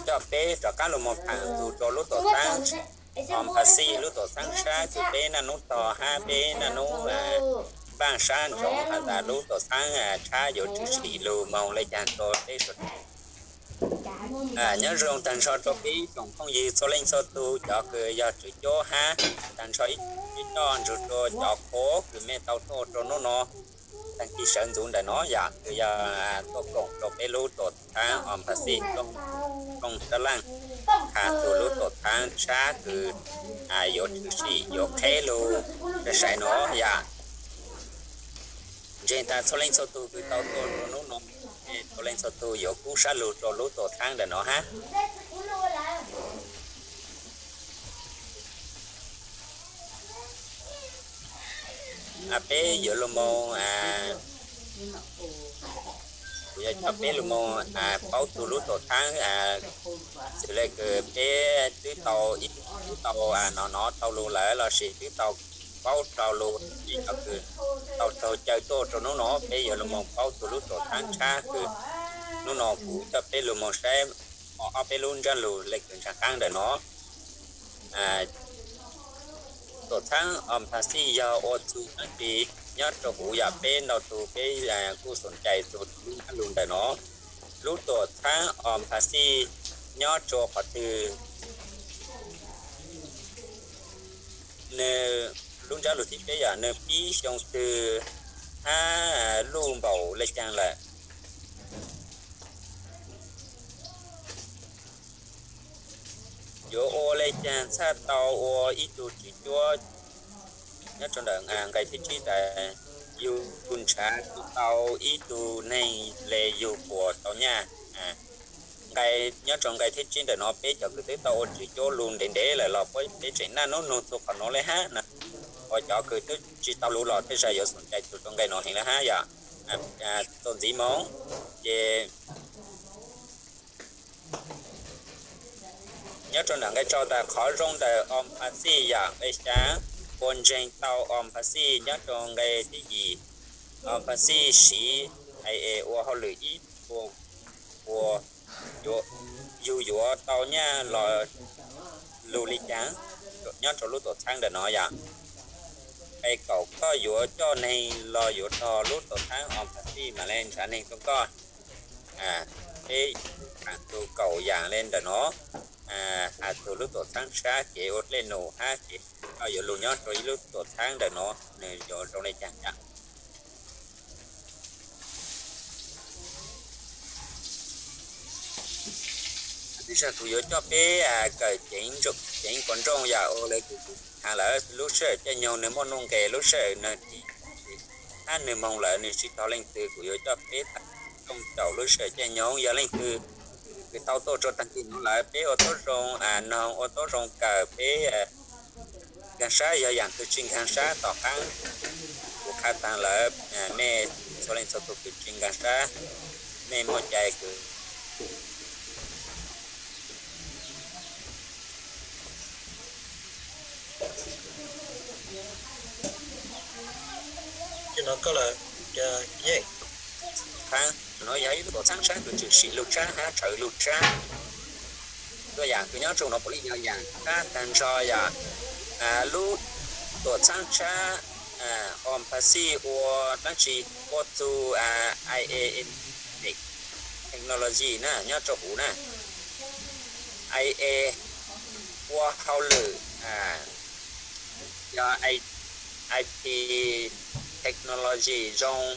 coj peb rov qab los mus tham tus rau lub tuam txhab Omphasis, lub tuam txhab tshab kws peb naj nub tog hab peb naj nub npaaj sab ntsoov has tas lub tuam txhab tshab yuav tshwm sim lug moog le caag rau peb suav. Nyob zoo taag nrho rau peb ib tsoom phooj ywg txhua leej txhua tug, cov kws yog tswv cuab hab taag nrho ib tsoom tswv cuab nrug rua cov qhuav kws mej tau tuaj rua nub nua taag kig sawv ntxuv ntawm no yom, kws yog tuaj koom rua peb lub tuam txhab Omphasis rooj sab laaj, has txug lub tuam txhab tshab kws yuav tshwm sim yuav qheb lug sai sai no yom. Ntseeg tas txhua leej txhua tug kws tau tuaj rua nub no, txhua leej txhua tug yuav kub sab lug rua lub tuam txhab ntawm no hab. Peb yuav lug moog, kuv yuav coj peb lug moog paub txug lub tuam txhab, xws le kws peb twb tau ib, twb tau nov nov tau lug lawm lossis twb tau paub rau lug, cov kws tau taug caw tuaj rua nub no, peb yuav lug moog paub txug lub tuam txhab tshab kws nub no kuv coj peb lug moog saib ob peb lub ntsab lug le kws ntsaa qaab ntawm no. Tuam txhab Omphasis yog ua txug dlaab tsi? Nyob rua huv yom, peb ntau tug peb kuj xoom cai txug lub ntsab lug ntawm no. Lub tuam txhab Omphasis nyob rua qhov twg? Nwg lub ntsab lug thib peb yog nwg pib xyoo twg hab luj npaum le caag lawm? Yuav ua le caag txhaj tau ua ib tug tswv cuab? Nyob rua ntawm nqe thib tsib tas yug ntshav tau ib tug neeg le yug puas tau nyaj. Nqe, nyob rua nqe thib tsib ntawm no peb cov kws twb tau ua tswv cuab lug ntev ntev lawm los peb tseem naj nub nug txug qhov nuav le hab na. Ua cov kws twb tsi tau lug los tej zag yuav xoom cai txug rua nqe no heev le hab yom. Txuas ntxiv moog ces nyob rua nram nqe rau tas qhov zoo ntawm Omphasis yom, nqe xyaa puas ntseeg tau Omphasis. Nyob rua nqe thib yim, Omphasis siv IA ua hauj lwm ib puas puas, yug yuav tau nyaj los lug le caag nyob rua lub tuam txhab ntawm no yom. Nqe kaum, koj yuav coj neeg los yuav rua lub tuam txhab Omphasis mas le nrhav neeg rua koj. Peb has txug kaum yaam le ntawm no, has txug lub tuam txhab tshab, kev ua dlej num hab kev koj yuav lug nyob rua ib lub tuam txhab ntawm no nwg yuav zoo le caag yom. Tej zag kuv yuav coj peb kawm ceev puas nrooj yom, ua le kws kuv has lawm lub sij hawm caij nyoog nwg muaj nuj nqes, lub sij hawm nwg hab nwg moog lawm nwg tsi tog leej twg, kuv yuav coj peb tham rooj caum lub sij hawm caij nyoog. Yog leej twg kws tau tuaj rua taag kig nuav lawm peb ua tuab zoo noog ua tuab zoo kawm, peb nkaag sab, yog yaam twg tsi nkaag sab tom qaab kuv qha taag lawm, mej txhua leej txhua tug kws tsi nkaag sab, mej muaj cai kws txhab, nuav yog ib lub tuam txhab tshab kws tshwm sim lug tshab hab tshawv lug tshab. Tuab yaam kws nyob rua nuav puav leej yog yaam tshab taag nrho yom. Lub tuam txhab tshab Omphasis ua dlaab tsi? Ua txug IA technology na, nyob rua huv na. IA ua hauj lwm, yog IT technology zoo,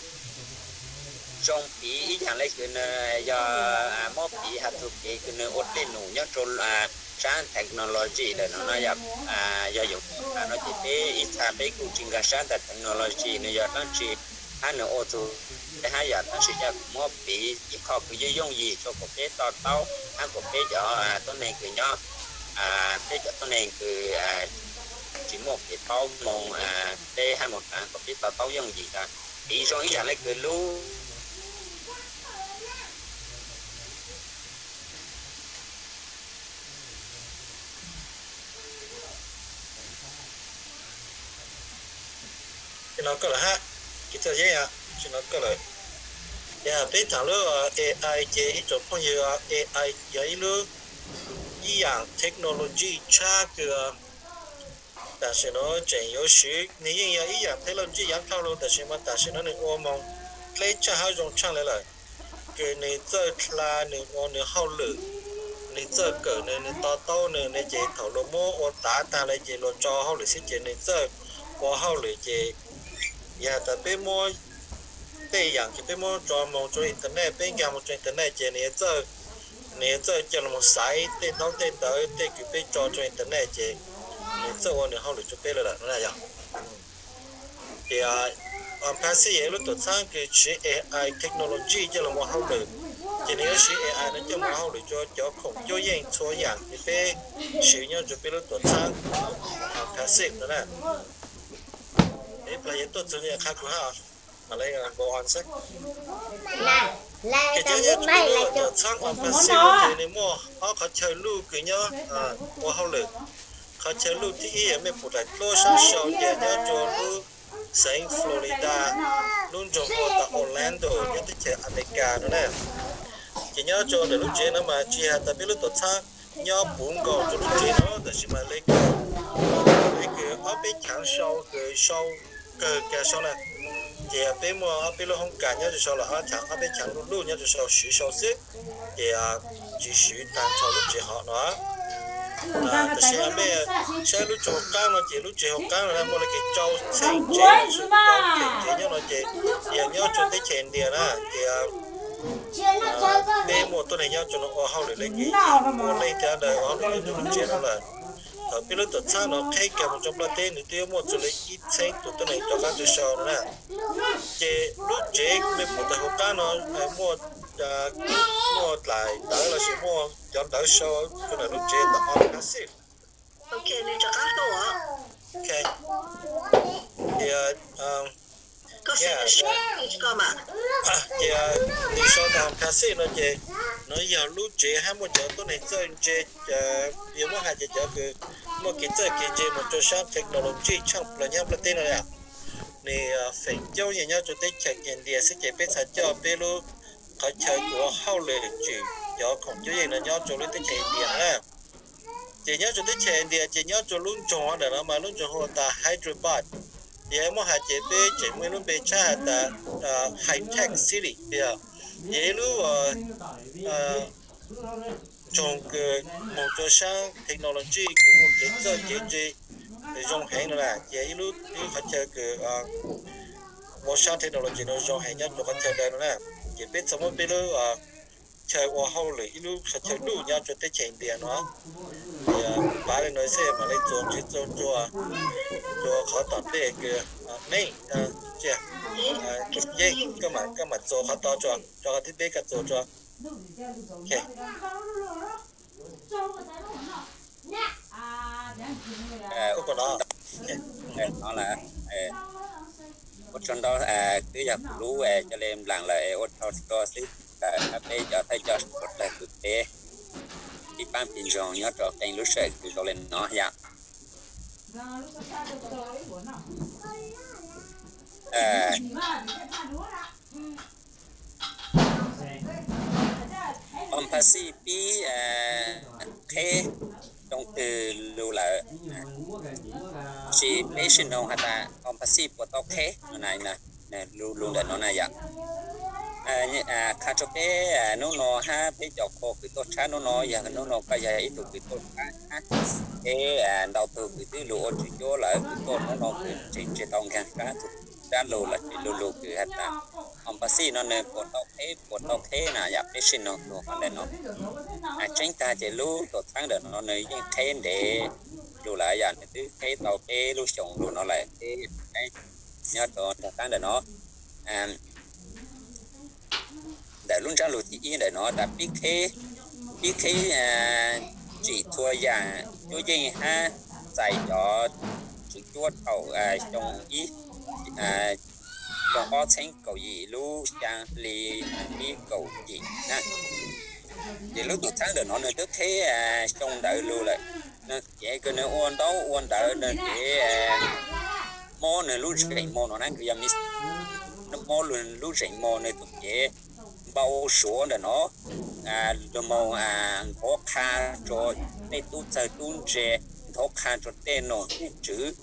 zoo piv ib yaam le kws nwg yog muab piv has txug kev kws nwg ua dlej num nyob rua sab technology ntawm no no yog, yog yuav has no ces peb ib txha peb kuj tsi nkaag sab ntawm technology nwg yog dlaab tsi hab nwg ua txug hab yom, tab sis ca kuv muab piv ib qho kws yooj yooj yim rua kuas peb to taub hab kuas peb cov tuab neeg kws nyob, peb cov tuab neeg kws tsi muaj kev paub moog, peb hab moog tas kuas peb to taub yooj yim tas. Piv zoo ib yaam le kws lub Tsi no koj lawm hab, tsi txawj yeeb, tsi no koj lawm. Yog peb thaam lub AI ces ib tsoom phooj ywg, AI yog ib lub ib yaam technology tshaj kws tam sim no tseem yuav swv, nwg yeej yog ib yaam technology yaav dhau lug tam sim no, tam sim no nwg ua moog dleb tshaaj hab zoo tshaaj le lawm, kws nwg txawj dlha nwg ua nwg hauj lwm, nwg txawj kawm nwg, nwg to taub nwg ne, ces thaum luag muab ua tav taag le ces luag tso hauj lwm xwb ces nwg txawj ua hauj lwm ces yog tas peb muab tej yaam kws peb muab tso moog rua internet, peb nkaag moog rua internet ces nwg yuav txawj, nwg yuav txawj ca le moog xaiv tej ntaub tej ntawv tej kws peb tso rua internet ces nwg txawj ua nwg hauj lwm rua peb le lawm no na yog. Ces Onpathy yog ib lub tuam txhaab kws siv A I technology coj lug ua hauj lwm, ces nwg yuav siv A I no coj ua hauj lwm rua cov khoom cuab yeej txhua yaam kws peb siv nyob rua peb lub tuam txhaab Onpathy no na. Ib plag yuav tuaj txug qha kuv hab, mam le go on xwb. Ces cov nyob rua peb lub tuam txhaab Onpathy no ces nwg muaj ob qhov chaw luj kws nyob ua hauj lwm. Qhov chaw luj thib ib yog mej pum dlaim dluab saab sau ces nyob rua lub xeev Florida, lub nroog hu tas Orlando nyob teb chaws Amelikas no na. Ces nyob rua ntawm lub tsev no mas tsis has tas peb lub tuam txhaab nyob puv nkaus rua lub tsev no tab sis mas le kws, le kws ob peb chaav sau kws sau kawg kag sau na. Ces peb muaj ob peb lub hoob kas nyob rua sau lawm, ob peb chaav luj luj nyob rua sau siv sau xwb, ces tsis siv taag nrho lub tsev hov no. Tab sis mej saib lub tsev hauv qaab no ces lub tsev hauv qaab no muaj le kws rau txheej tsev, rau txheej tsev nyob no ces yog nyob rua teb chaws India na ces peb muaj tuab neeg nyob rua no ua hauj lwm le kws ua leej twg ntawd ua hauj lwm nyob rua lub tsev no lawm. Thaum peb lub tuam txhaab no qheb kag moog rua nplaj teb nws twb yuav muaj txug le ib txheeb tug tuab neeg rov qaab tuaj sau no na. Ces lub tsev mej pum tas hauv qaab no muaj, muaj dlaim ntawv lossis muaj cov ntawv sau rua ntawm lub tsev tas Onpathy. Ces ces nws sau tas Onpathy no ces nov yog lub tsev hab muaj cov tuab neeg txawj ntse, yog muab has ces cov kws muaj kev txawj kev ntse moog rua saab technology tshaaj plawg nyob nplaj teb no yom. Nws feem coob yeej nyob rua teb chaws India xwb ces peb txhad coj peb lub qhov chaw kws ua hauj lwm tswm cov khoom cuab yeej no nyob rua lub teb chaws India na. Ces nyob rua teb chaws India ces nyob rua lub nroog ntawm no mas lub nroog hu tas Hyderabad. Yog muab has ces peb tseem muaj ib lub npe tshaj has tas High Tech City, yog ib lub nroog kws moog rua saab technology kws muaj kev txawj kev ntse zoo heev no na. Ces ib lub, ib lub qhov chaw kws ua saab technology no zoo heev nyob rua qhov chaw ntawd no na. Ces peb txhad muab peb lub chaw ua hauj lwm ib lub qhov chaw luj nyob rua teb chaws India no. Ces pav le no xwb mam le txuas ntsis txug rua, rua qhov tom ntej kws neej, yeej, koj mam, koj mam txuas qhov tod tso, rua qhov thib peb koj txuas tso. Ua pom no. Ua tsaug ntau, twb yog kuv lub coj le nplaam lawm es ua tsaug txug xwb lawm peb cov thawj coj suav dlawg kwv tij ib paab pig ntsoog nyob rau qee lub sij hawm kws zoo le no yom. Onpathy pib qheb xyoo twg lug lawm, sis peb sib noog has tas Onpathy puas tau qheb no na, lug ntawm no na yom. Qha rua peb nub no hab peb cov qhua kws tuaj tshab nub no, yog nub no koj yog ib tug kws tuaj tshab hab, peb ntau tug kws twb lug ua tswv cuab lawm kws tuaj nub no kws tseem tsi tau nkaag sab tug sab lug los sis lu lug kws has tas Onpathy no nws puas tau qheb, puas tau qheb na yom, peb sib noog lug qhov ntawm no. Tseeb tag ces lub tuam txhab ntawm no nws yeej qheb ntev lug lawm yom, nws twb qheb tau peb lub xyoo lug no lawm, peb nyob rau nraag qaab ntawm no. Ntawm lub ntsab lug thib ib ntawm no tas pib qheb, pib qheb tsim txhua yaam cuab yeej hab txais cov tswv cuab thaum xyoo ib, xyoo ob txheeb kaum yim lub xyaa hli ib kaum yim na. Ces lub tuam txhab ntawm no nws twb qheb xyoo ntawd lug lawm, nws kev kws nws ua ntaub ua ntawv nws kev mob nws lub zeem mos no na, kws yog mob lub zeem mos nws tus kev npau suav ntawm no, luag moog nthuav qha rua tej tub txawg tub ntse, nthuav qha rua tej nom tej tswv,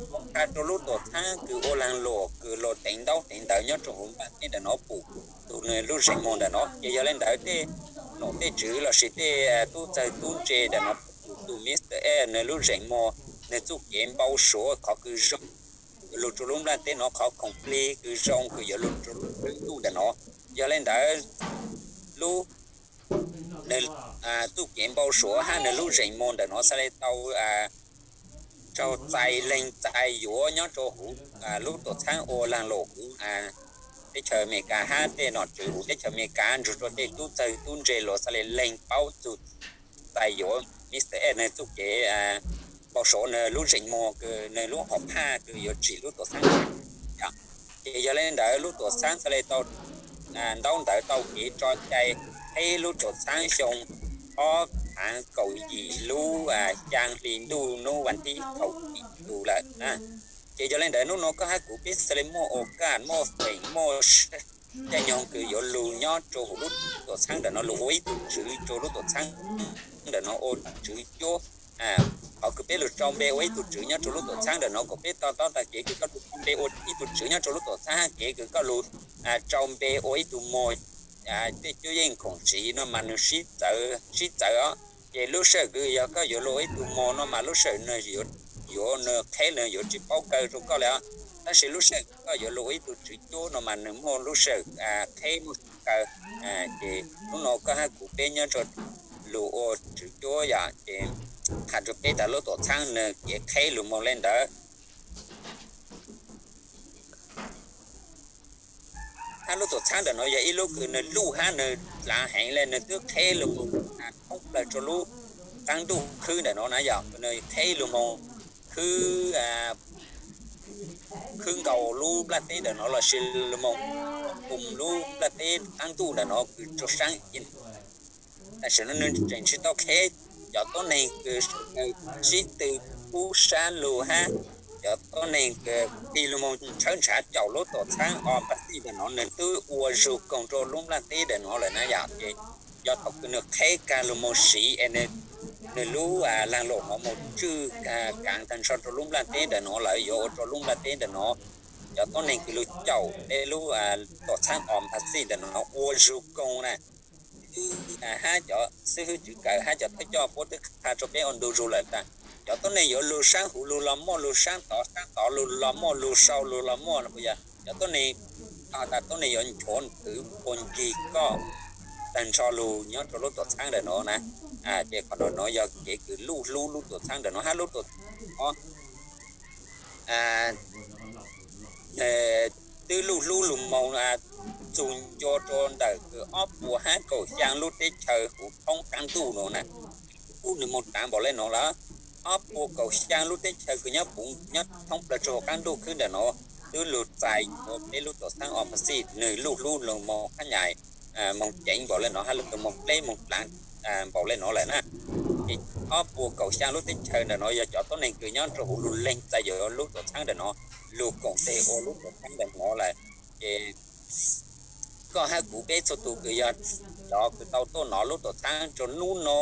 nthuav qha rua lub tuam txhaab kws ua laag luam kws luag teev ntaub teev ntawv nyob rua huv nplaj teb ntawm no pum tug nwg lub zeem moog ntawm no. Ces yog le ntawd tej nom tej tswv lossis tej tub txawg tub ntse ntawm no pum tug Mr Ed nwg lub zeem moog, nwg txuj kev npau suav qhov kws zoo yuav lug rua lub nplaj teb no, qhov khoom plig kws zoo kws yuav lug rua lub qab ntuj ntawm no. Yog le ntawd lub, nwg txuj kev npau suav hab nwg lub zeem moog ntawm no xaav le tau raug txais leeg txais yuav nyob rua huv lub tuam txhaab ua laag luam huv teb chaws Amelikas hab tej nom tswv huv teb chaws Amelikas nrug rua tej tub txawg tub ntse luag xaav le leeg paub txug txais yuav Mr Ed nwg txuj kev npau suav nwg lub zeem moog kws nwg lub hom phaj kws yuav tsim lub tuam txhaab. Ces yog le ntawd lub tuam txhaab xaav le tau ntaub ntawv tau kev tso cai qheb lub tuam txhaab xyoo ob phaav kaum yim lub xyaa hli ntuj nub vas thib kaum yim lawm. Ces yog le ntawd nub no koj hab kuv peb xaav le muaj ua kaj muaj feem muaj caij nyoog kws yuav lug nyob rua huv lub tuam txhaab ntawm no lug ua ib tug tswv rua lub tuam txhaab ntawm no ua tswv cuab. Qhov kws peb lug tsau npe ua ib tug tswv nyob rua lub tuam txhaab ntawm no kom peb to taub tag kev kws koj lug tsau npe ua ib tug tswv nyob rua lub tuam txhaab hab kev kws koj lug tsau npe ua ib tug mog tej cuab yeej khoom siv no mas nwg sib txawv os. Ces lub sij hawm kws yog koj yuav lug ua ib tug mog no mas lub sij hawm nwg yuav, nwg qheb nwg yuav tsi paub kaw rua koj le os. Tab sis lub sij hawm koj yuav lug ua ib tug tswv cuab no mas nwg muaj lub sij hawm qheb muaj kaw. Ces nub no koj hab kuv peb nyob rua lug ua tswv cuab yom, ces qha rua peb tas lub tuam txhaab nwg kev qheb lug moog le ntawd. Hab lub tuam txhaab ntawm no yog ib lub kws nwg luj hab nwg dlaav heev le, nwg twb qheb lug moog thoob plawg rua lub qaab ntuj khwb ntawm no na yom, nwg qheb lug moog khwb, khwb nkaus lub nplaj teb ntawm no lossis lug moog pum lub nplaj teb qaab ntuj ntawm no kws rua saab. Tam sim no nwg tseem tsi tau qheb cov tuab neeg kws sib tw kub sab lug hab cov tuab neeg kws tig lug moog tshawb nrhav caum lub tuam txhaab Embassy ntawm no, nwg twb ua zug koog rua lub nplaj teb ntawm no lawm na yom. Ces yog thaum kws nwg qheb kag lug moog siv es nwg lub laag luam no moog tswj kaav taag nrho rua lub nplaj teb ntawm no lawm, yuav ua rua lub nplaj teb ntawm no cov tuab neeg kws lug caum peb lub tuam txhaab Embassy ntawm no ua zug koog na. Hab cov xib hwb tswv kawm hab cov thawj coj puab twb qha rua peb ua ntu zug lawm tas cov tuab neeg yuav lug saab huv lug los muaj, lug saab tod saab tod lug los muaj, lug sau lug los muaj, yog cov tuab neeg, tas tuab neeg yuav nchuav ntwv pua ncig koj taag nrho lug nyob rua lub tuam txhaab ntawm no na. Ces qhov no no yog kev kws luj hlub lub tuam txhaab ntawm no hab lub tuam txhaab no twb luj hlub lug moog txug ncua rua ntawm kws ob puas hab kaum xyaa lub teb chaws huv thoob qaab ntuj no na. Ub, nwg moog dlaav npaum le no lawm. Ob puas kaum xyaa lub teb chaws kws nyob puv nyob thoob plawg rua huv qaab ntuj khwb ntawm no twb lug txais ua peb lub tuam txhaab Embassy, nwg luj hlub lug moog qhab nyais, moog ceev npaum le no hab lug moog dleb moog dlaav npaum le no lawm na. Ces ob puas kaum xyaa lub teb chaws ntawm no yog cov tuab neeg kws nyob rua huv lug leeg txais yuav lub tuam txhaab ntawm no lug koom tes ua lub tuam txhaab ntawm no lawm. Ces koj hab kuv peb txhua tug kws yog cov kws tau tuaj nov lub tuam txhaab rua nub no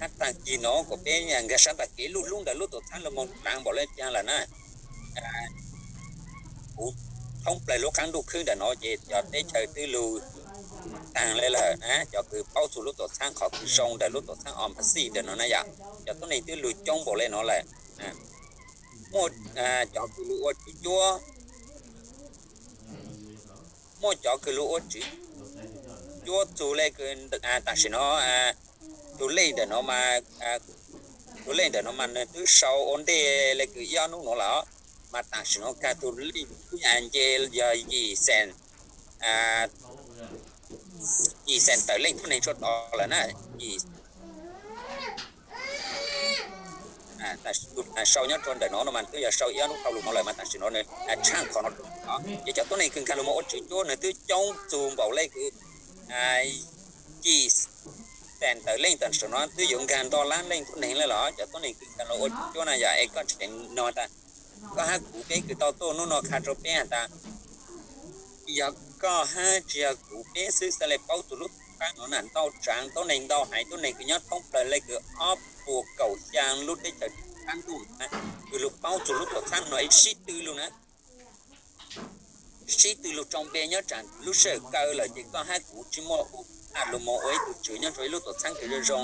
hab taag kig no kom peb nkag sab nram kev luj hlub ntawm lub tuam txhaab lug moog dlaav npaum le caag lawm na. Huv thoob plawg lub qaab ntuj khwb ntawm no ces cov teb chaws twb lug taag le lawm na, cov kws paub txug lub tuam txhaab qhov kws zoo ntawm lub tuam txhaab Embassy ntawm no na yom, cov tuab neeg twb lug coob npaum le no lawm. Muaj cov kws lug ua tswv cuab, muaj cov kws lug ua tswv cuab txug le kws tam sim no tug lej ntawm no mas, tug lej ntawm no mas nwg twb sau ua ntej le kws ib ob nub no lawm, mas tam sim no kag tug lej nce yog yim xees, yim xees tawm leej tuab neeg tsuaj tod lawm na. Sau nyob rua ntawm no no mas twb yog sau ib ob nub dhau lug no lawm mas tam sim no nwg tshaaj qhov no. Ces cov tuab neeg kws nkag lug moog ua tswv cuab nwg twb coob txug npaum le kws yim xees tawm leej tam sim no twb yuav nkag nto lab leej tuab neeg le los cov tuab neeg kws nkag lug ua tswv cuab na yom. Es koj tseem nug tas, koj hab kuv peb kws tau tuaj nub no qha rua peb has tas, yog koj hab tsis yog kuv, peb xwb xaav le paub txug lub tuam txhaab nuav na. Ntau tsaav tuab neeg ntau haiv tuab neeg kws nyob thoob plawg le kws ob puas kaum xyaa lub teb chaws qab ntuj na, kws lug paub txug lub tuam txhaab nuav ib sib tw lug na, sib tw lug tsoo npe nyob tsaam lub sij hawm kaw lawm ces koj hab kuv tsis muaj ua lug moog ua ib tug tswv nyob rua ib lub tuam txhaab kws zoo zoo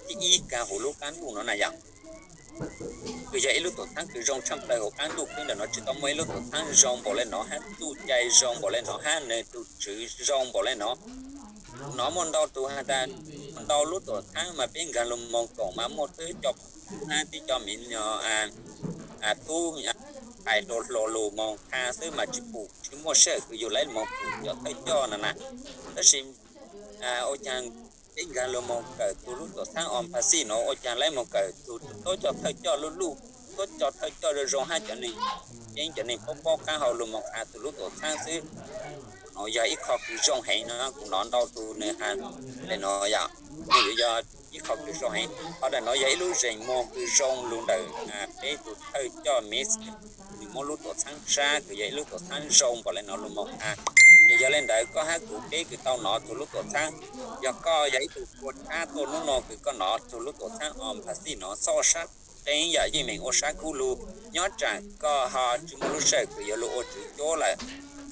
thib ib kag huv lub qab ntuj nuav na yom. Kws yog ib lub tuam txhaab kws zoo tshaaj plawg huv qab ntuj xwb. Ntawm nuav tsis tau muaj ib lub tuam txhaab zoo npaum le nuav hab txuj cai zoo npaum le nuav hab nwg tug tswv zoo npaum le nuav. Nuav muaj ntau tug has tas muaj ntau lub tuam txhaab mas peb nkaag lug moog koom mas muaj twb cov hab twb cov miv tub hais hlo hlo lug moog qha xwb mas tsis pum, tsis muaj sij hawm kws yug lawv moog pum cov thawj coj no na. Tab sis ua caag peb nkaag lug moog kawm txug lub tuam txhaab Oom Phas Xij nuav, ua caag lawv moog kawm txug tuab coj thawj coj luj luj, tuab coj thawj coj zoo zoo hab cov neeg, yeej cov neeg paub paub qaab hau lug moog qha txug lub tuam txhaab xwb. Nuav yog ib qho kws zoo heev no, kuv nov ntau tug nwg has le nuav yom, nwg yuav yog ib qho kws zoo heev. Qhov ntawm nuav yog ib lub zeem muag kws zoo lug ntawm peb tug thawj coj Miv, nwg muab lub tuam txhaab sab kws yog ib lub tuam txhaab zoo npaum le nuav lug moog qha. Ces yog le ntawd koj hab kuv peb kws tau nov txug lub tuam txhaab, yog koj yog ib tug ua tshab tuaj nub nuav kws koj nov txug lub tuam txhaab Oom Phas Xij nuav, txhob sab qeeb yom, yeej meem ua sab kub lug. Nyob tsaam koj ho tsis muaj lub sij hawm kws yuav lug ua tswv cuab lawm,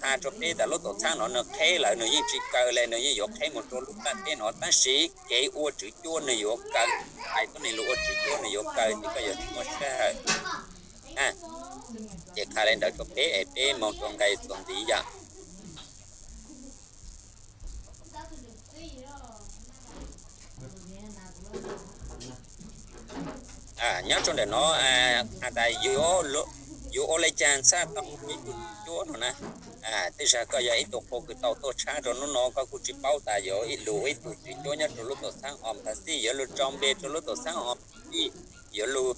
qha rua peb tas lub tuam txhaab nuav nwg qheb lawm, nwg yeej tsis kaw le, nwg yeej yuav qheb moog rua lub nplaj teb nuav, tab sis kev ua tswv cuab nwg yuav kaw, hais tuab neeg lug ua tswv cuab nwg yuav kaw, ces koj yuav tsis muaj sij hawm. Ces qha le ntawd rua peb es peb moog rua nqe txuas ntxiv yom. Nyob rua ntawm nuav has tas yuav ua le caag txhaj tau ib tug tswv cuab no na. Tej zag koj yog ib tug qhua kws tau tuaj tshab rua nub nuav, koj kuj tsis paub tas yuav lug ua ib tug tswv cuab nyob rua lub tuam txhaab Oom Phas Xij, yuav lug tsoo npe rua lub tuam txhaab Oom Phas Xij, yuav lug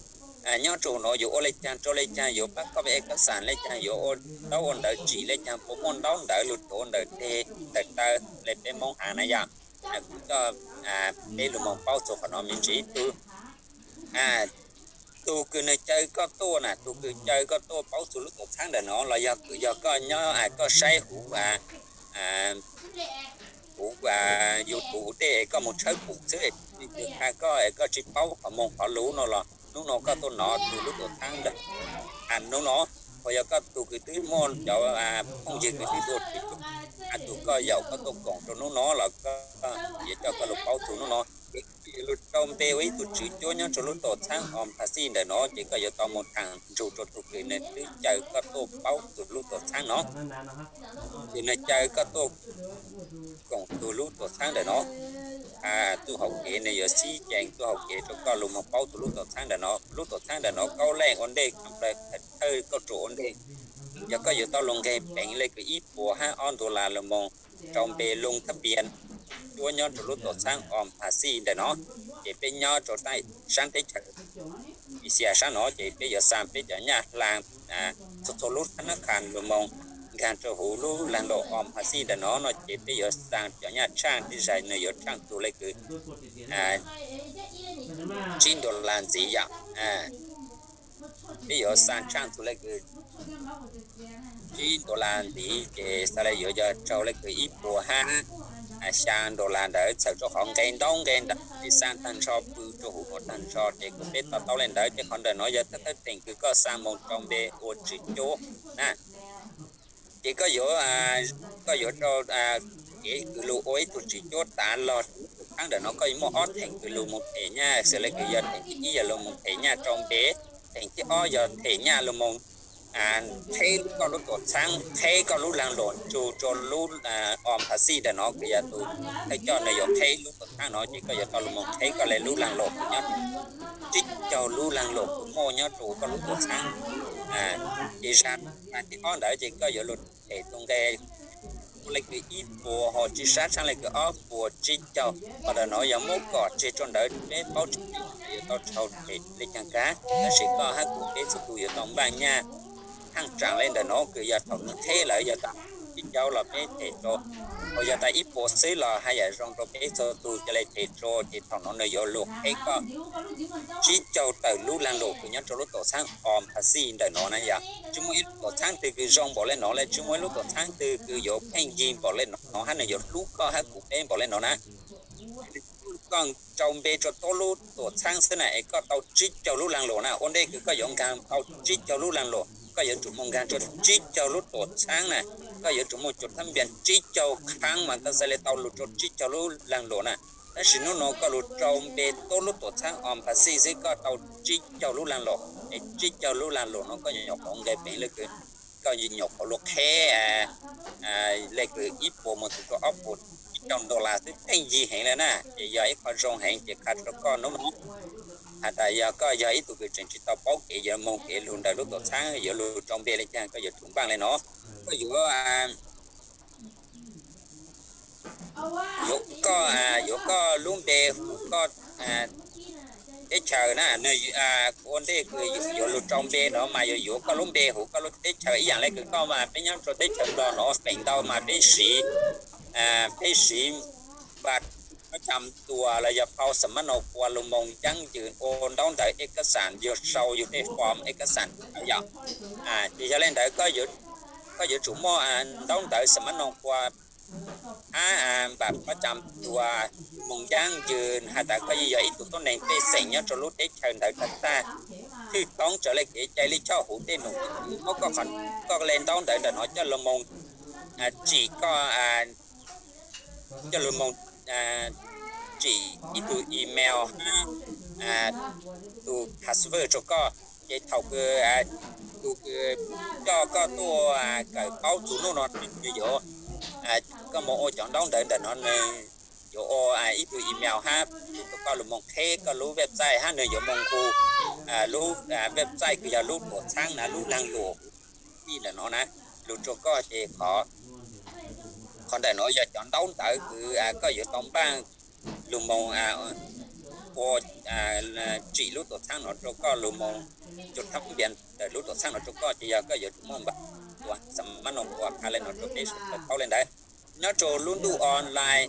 nyob rua nuav yuav ua le caag rua le caag, yuav pab koj pab es koj xaam le caag, yuav ua ntaub ua ntawv tsim le caag, puas muaj ntaub ntawv lug tuav ntawm teg ntawm taw le peb Moob has na yom. Kuv coj peb lug moog paub txug qhov nuav me ntsis. Tug, tug kws nwg caw koj tuaj na, tug kws caw koj tuaj paub txug lub tuam txhaab ntawm nuav los yog kws yog koj nyob koj saib huv, huv YouTube dej es koj moog tshawb pum xwb, kws qha koj es koj tsis paub qhov moog qhov lug no los nub nuav koj tuaj nov txug lub tuam txhaab ntawm nub nuav. Ho yog koj tug kws twb muaj cov phooj ywg kws twb tuaj tswv cuab, tug koj yaum koj tuaj koom rua nub nuav los koj yuav coj koj lug paub txug nub nuav. Ces koj yuav lug rau npe ua ib tug tswv cuab nyob rua lub tuam txhaab Oom Phas Xij ntawm nuav, ces koj yuav tau moog thaam ntsug rua tug kws nwg twb caw koj tuaj paub txug lub tuam txhaab nuav. Kws nwg caw koj tuaj koom txug lub tuam txhaab ntawm nuav, txuj hauv kev nwg yuav sib cees txuj hauv kev rua koj lug moog paub txug lub tuam txhaab ntawm nuav. Lub tuam txhaab ntawm nuav kaub leej ua ntej, thawj kaum ruam ua ntej. Yog koj yuav tau lug nqeg peev le kws ib puas hab ob dollar lug moog rau npe loo thab pias cuab nyob rua lub tuam txhaab Oom Phas Xij ntawm nuav, ces peb nyob rua saab teb chaws Asia saab nuav ces peb yuav xaa peb cov nyaj hlaa txhua txhua lub thab nab qha lug moog nkaag rua huv lub laag luam Oom Phas Xij ntawm nuav no ces peb yuav xaa cov nyaj tshaaj tej zag nwg yuav tshaaj txug le kws tsib dollar ntxiv yom. Peb yuav xaa tshaaj txug le kws tsib dollar ntxiv ces xaav le yuav yog raug le kws ib puas hab xyaa dollar ntawd, txhawm rua qhov nqe ntaub nqe ntawv es xaa taag nrho pw rua huv nuav taag nrho ces kuas peb to taub le ntawd. Ces qhov ntawm nuav yog thawj thawj theem kws koj xaa moog rau npe ua tswv cuab na. Ces koj yuav, koj yuav rau kev kws lug ua ib tug tswv cuab tav log rua lub tuam txhaab ntawm nuav koj yuav muaj ob theem kws lug moog them nyaj, xws le kws yog theem thib ib yog lug moog them nyaj rau npe, theem thib ob yog them nyaj lug moog qheb koj lub tuam txhaab, qheb koj lub laag luam ntsug rua lub Oom Phas Xij ntawm nuav kws yog tug thawj coj nwg yuav qheb lub tuam txhaab nuav ces koj yuav tau lug moog qheb koj le lub laag luam kws nyob tsib caug lub laag luam kws muaj nyob rua koj lub tuam txhaab. Ces zag thib ob ntawd ces koj yuav lug them tug nqe ua le kws ib puas ho tsi sab tshaaj le kws ob puas tsib caug. Qhov ntawm nuav yog muab kom tseg rua ntawd peb paub tseg yuav tau raug them le caag kag, tab sis koj hab kuv peb txhua tug yuav tau npaaj nyaj. Haaj tsaam le ntawm nuav kws yog thaum nwg qheb lawm yog tas tsib caug los peb them rua Uas yog tas ib puas xwb los haj yam zoo rau peb txhua tus ca le tes rau ces thaum no nws yuav luag qheb koj tsib caug tawm lub lag luam kws nyob rau lub tuam txhab Old Passy ntawm no na yom. Tsis muaj ib lub tuam txhab twg kws zoo npaum le no le, tsis muaj ib lub tuam txhab twg kws yuav pheej yig npaum le no hab nws yuav hlub koj hab kuv peb npaum le no na. Koj rau npe rau tuab lub tuam txhab xwb na es koj tau tsib caug lub lag luam na. Ua ntej kws koj yuav nkaag tau tsib caug lub lag luam koj yuav tsum moog nkaag rau tsib caug lub tuam txhab na. Koj yuav tsum muaj cuag thab npias tsib caug khaab mas koj xaav le tau lug rau tsib caug lub lag luam na. Tab sis nub no koj lug rau npe tuab lub tuam txhab Old Passy xwb koj tau tsib caug lub lag luam es tsib caug lub lag luam no koj nyuam qhuav nqe peev le kws koj nyuam qhuav luag qheb le kws ib puas moog txug rau ob puas tsib caug dollar xwb pheej yig heev le na. Ces yog ib qho zoo heev ces qha rau koj nub no has tas yog koj yog ib tug kws tseem tsis tau paub kev yuav moog kev lug ntawm lub tuam txhab yuav lug rau npe le caag koj yuav tsum npaaj le no. Koj yuav yuav koj, yuav koj lub npe hu koj teb chaws na. Nws ua ntej kws yuav lug rau npe no mas yuav yuav koj lub npe hu koj lub teb chaws ib yaam le kws koj mas peb nyob rau teb chaws Nplog no feem ntau mas peb siv, peb siv npa pab cam tuas los yog phau xam mab no kua lug moog jaab yws ua ntaub ntawv ej kab xam yug sau yug tej form ej kab xam yom. Ces yog le ntawd koj yuav tsum muaj ntaub ntawv xam mab no kua hab npa pab cam tuas moog jaab yws has tas koj yeej yog ib tug tuab neeg pej xeem nyob rau lub teb chaws ntawd tag tag, thwj toob raws le kev cai le choj huv tej num. Muab koj le ntaub ntawv ntawm no coj lug moog tsim koj, coj lug moog tsim ib tug email hab tus password rau koj. Ces thaum kws tus kws coj koj tuaj kawm paub txug nub no nws yuav, koj moog ua cov ntaub ntawv ntawm no nws yuav ua ib tug email hab tus koj lug moog qheb koj lub website hab nws yuav moog hu lub website kws yog lub tuam txhab na lub laag luam hu ntawm no na lug rau koj ces qhov ntawm no yog cov ntaub ntawv kws koj yuav tau npaaj lug moog ua tsim lub tuam txhab no rau koj lug moog cuag thab npias ntawm lub tuam txhab no rau koj ces yog koj yuav tsum muaj npa tuas xam mab no kua qha le no rau peb sawv daws paub le ntawd. Nyob rau lub ntuj online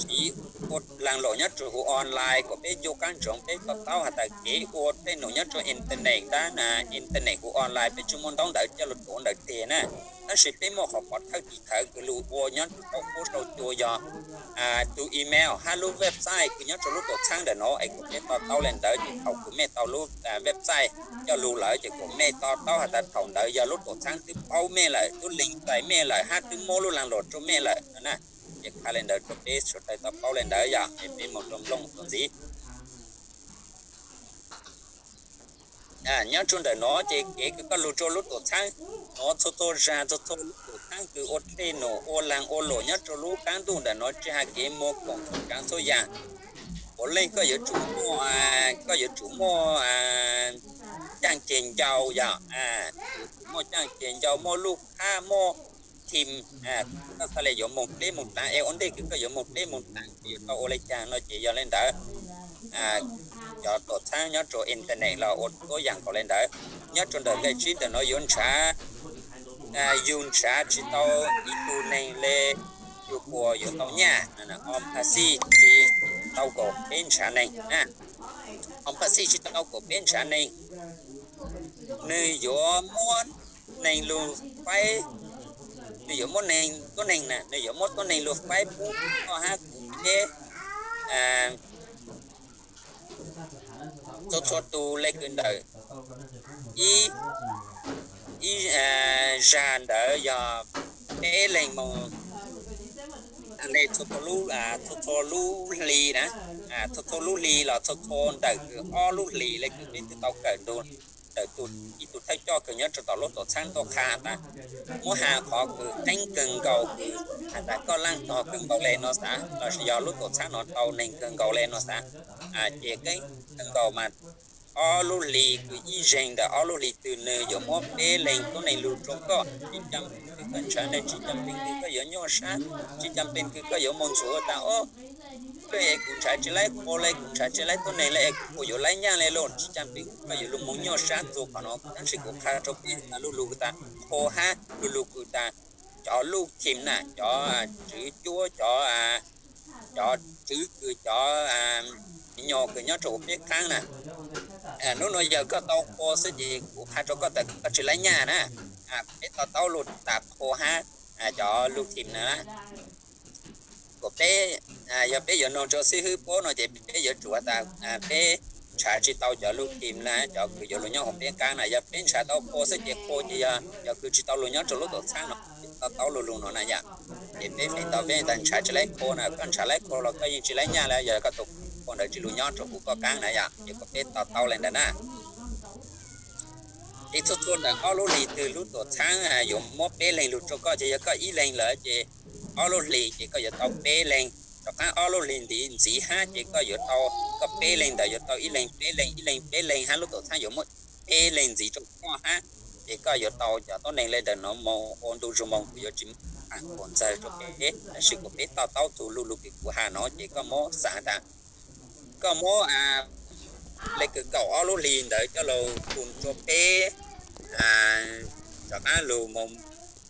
siv ua laag luam nyob rau huv online kom peb ncu qab ntsoov peb to taub has tas kev ua tej num nyob rau internet tab na internet huv online peb tsis muaj ntaub ntawv coj lug tuav ntawm teg na. Tab sis peb muaj qhov pov thawj tiv thawv kws lug ua nyob rau sau huab sau cua yog tus email hab lub website kws nyob rau lub tuam txhab ntawm no es kom peb to taub le ntawd ces thaum kws mej tau lub website coj lug lawm ces kom mej to taub has tas thaum ntawd yog lub tuam txhab twb paub mej lawm twb leeg txais mej lawm hab twb muab lub laag luam rau mej lawm na. Ces qha le ntawd rau peb sawv daws to paub le ntawd yog es peb moog rau nplooj tuam ntxiv. Nyob rau ntawm no ces kev kws koj lug rau lub tuam txhab no txhua txhua zag txhua txhua lub tuam txhab kws ua tej num ua laag ua luam nyob rau lub qaab ntuj ntawm no tsis has kev muag khoom txhua tsaav txhua yaam, puav leej koj yuav tsum muaj, koj yuav tsum muaj caaj ceg ncau yog, yuav tsum muaj caaj ceg ncau muaj lub qhab muaj team, koj xaav le yuav moog dleb moog dlaav es ua ntej kws koj yuav moog dleb moog dlaav kws yuav tau ua le caag no ces yog le ntawd cov tuam txhab nyob rau internet los ua tuab yaam nkaus le ntawd. Nyob rau ntawm nqe tsib ntawm no yuav nrhav, yug nrhav tsis tau ib tug neeg le yug puas yuav tau nyaj. Old Passy tsis tau kaum peb nrhav neeg, Old Passy tsis tau kaum peb nrhav neeg. Nws yuav muab neeg lug faib, nws yuav muab neeg tuab neeg na, nws yuav muab tuab neeg lug faib pub koj hab kuv peb txhua txhua tus le kws ntawm ib, ib zag ntawd yog peb leeg moog le txhua txhua lub hli na, txhua txhua lub hli los txhua txhua ntawm kws ob lub hlis le kws peb twb tau kawm nrug ntawm ib tug thawj coj kws nyob rau tom lub tuam txhab tuaj qha tas muab has qhov kws qeeb kawg nkaus kws has tas koj laaj tog kawg nkaus le no xav lossis yog lub tuam txhab no tau neeg kawg nkaus le no xav, ces qeeb kawg nkaus mas ob lub hlis kws ib zeeg ntawm ob lub hlis twg nws yuav muab peb leeg tuab neeg lug rau koj. Tsis cam pees kws koj nrhav neeg, tsis cam pees kws koj yuav nyuaj sab, tsis cam pees kws koj yuav moog ntxuav tas o, kuv nrhav tsis laib qhua le, kuv nrhav tsis laib tuab neeg le es kuv puas yuav laib nyaj le lauj. Tsis cam pees kws koj yuav lug moog nyuaj sab txug qhov no, tab sis kuv qha rau peb tas lu lug kws tas qhua hab lu lug kws tas cov luj thim na, cov tswv cuab, cov, cov tswv kws, cov nyos kws nyob rau huv peb qaab na. Hnub no yog koj tau qhua xwb ces kuv qha rau koj tas koj tsi laib nyaj na. Peb to taub lug tas qhua hab cov luj thim na. Kuas peb, yog peb yuav noog rua xib hwb puab no ces peb yuav tsum has tas peb nrhav tsi tau cov luj thim na, cov kws yuav lug nyob huv peb qaab na. Yog peb nrhav tau qhua xwb ces qhua ces yog cov kws tsi tau lug nyob rau lub tuam txhaab no, to taub lug lug no na yom. Ces peb feem ntau peb tas nrhav tsi laib qhua na, koj nrhav laib qhua los koj yeej tsi laib nyaj le, yog koj tus qhua ntawd tsi lug nyob rau huv koj qaab na yom, ces kuas peb to taub le ntawd na. Ces txhua txhua ntawm ob lub hlis twg lub tuam txhaab yuav muab peb leeg lug rau koj, ces yog koj ib leeg lawm ces ob lub hlis ces koj yuav tau peb leeg, rov qaab ob lub hlis ntxiv hab ces koj yuav tau, koj peb leeg ntawd yuav tau ib leeg peb leeg, ib leeg peb leeg hab lub tuam txhaab yuav muab peb leeg ntxiv rau koj hab, ces koj yuav tau cov tuab neeg le ntawm no moog ua ntu zug moog, kuv yuav tsi muab tham kuas ntxawg rua peb, tab sis kuas peb to taub txug lug lug kws kuv has no ces koj muab xaav tas koj muab le kws kaum ob lub hlis ntawd coj lug tu rua peb, rov qaab lug moog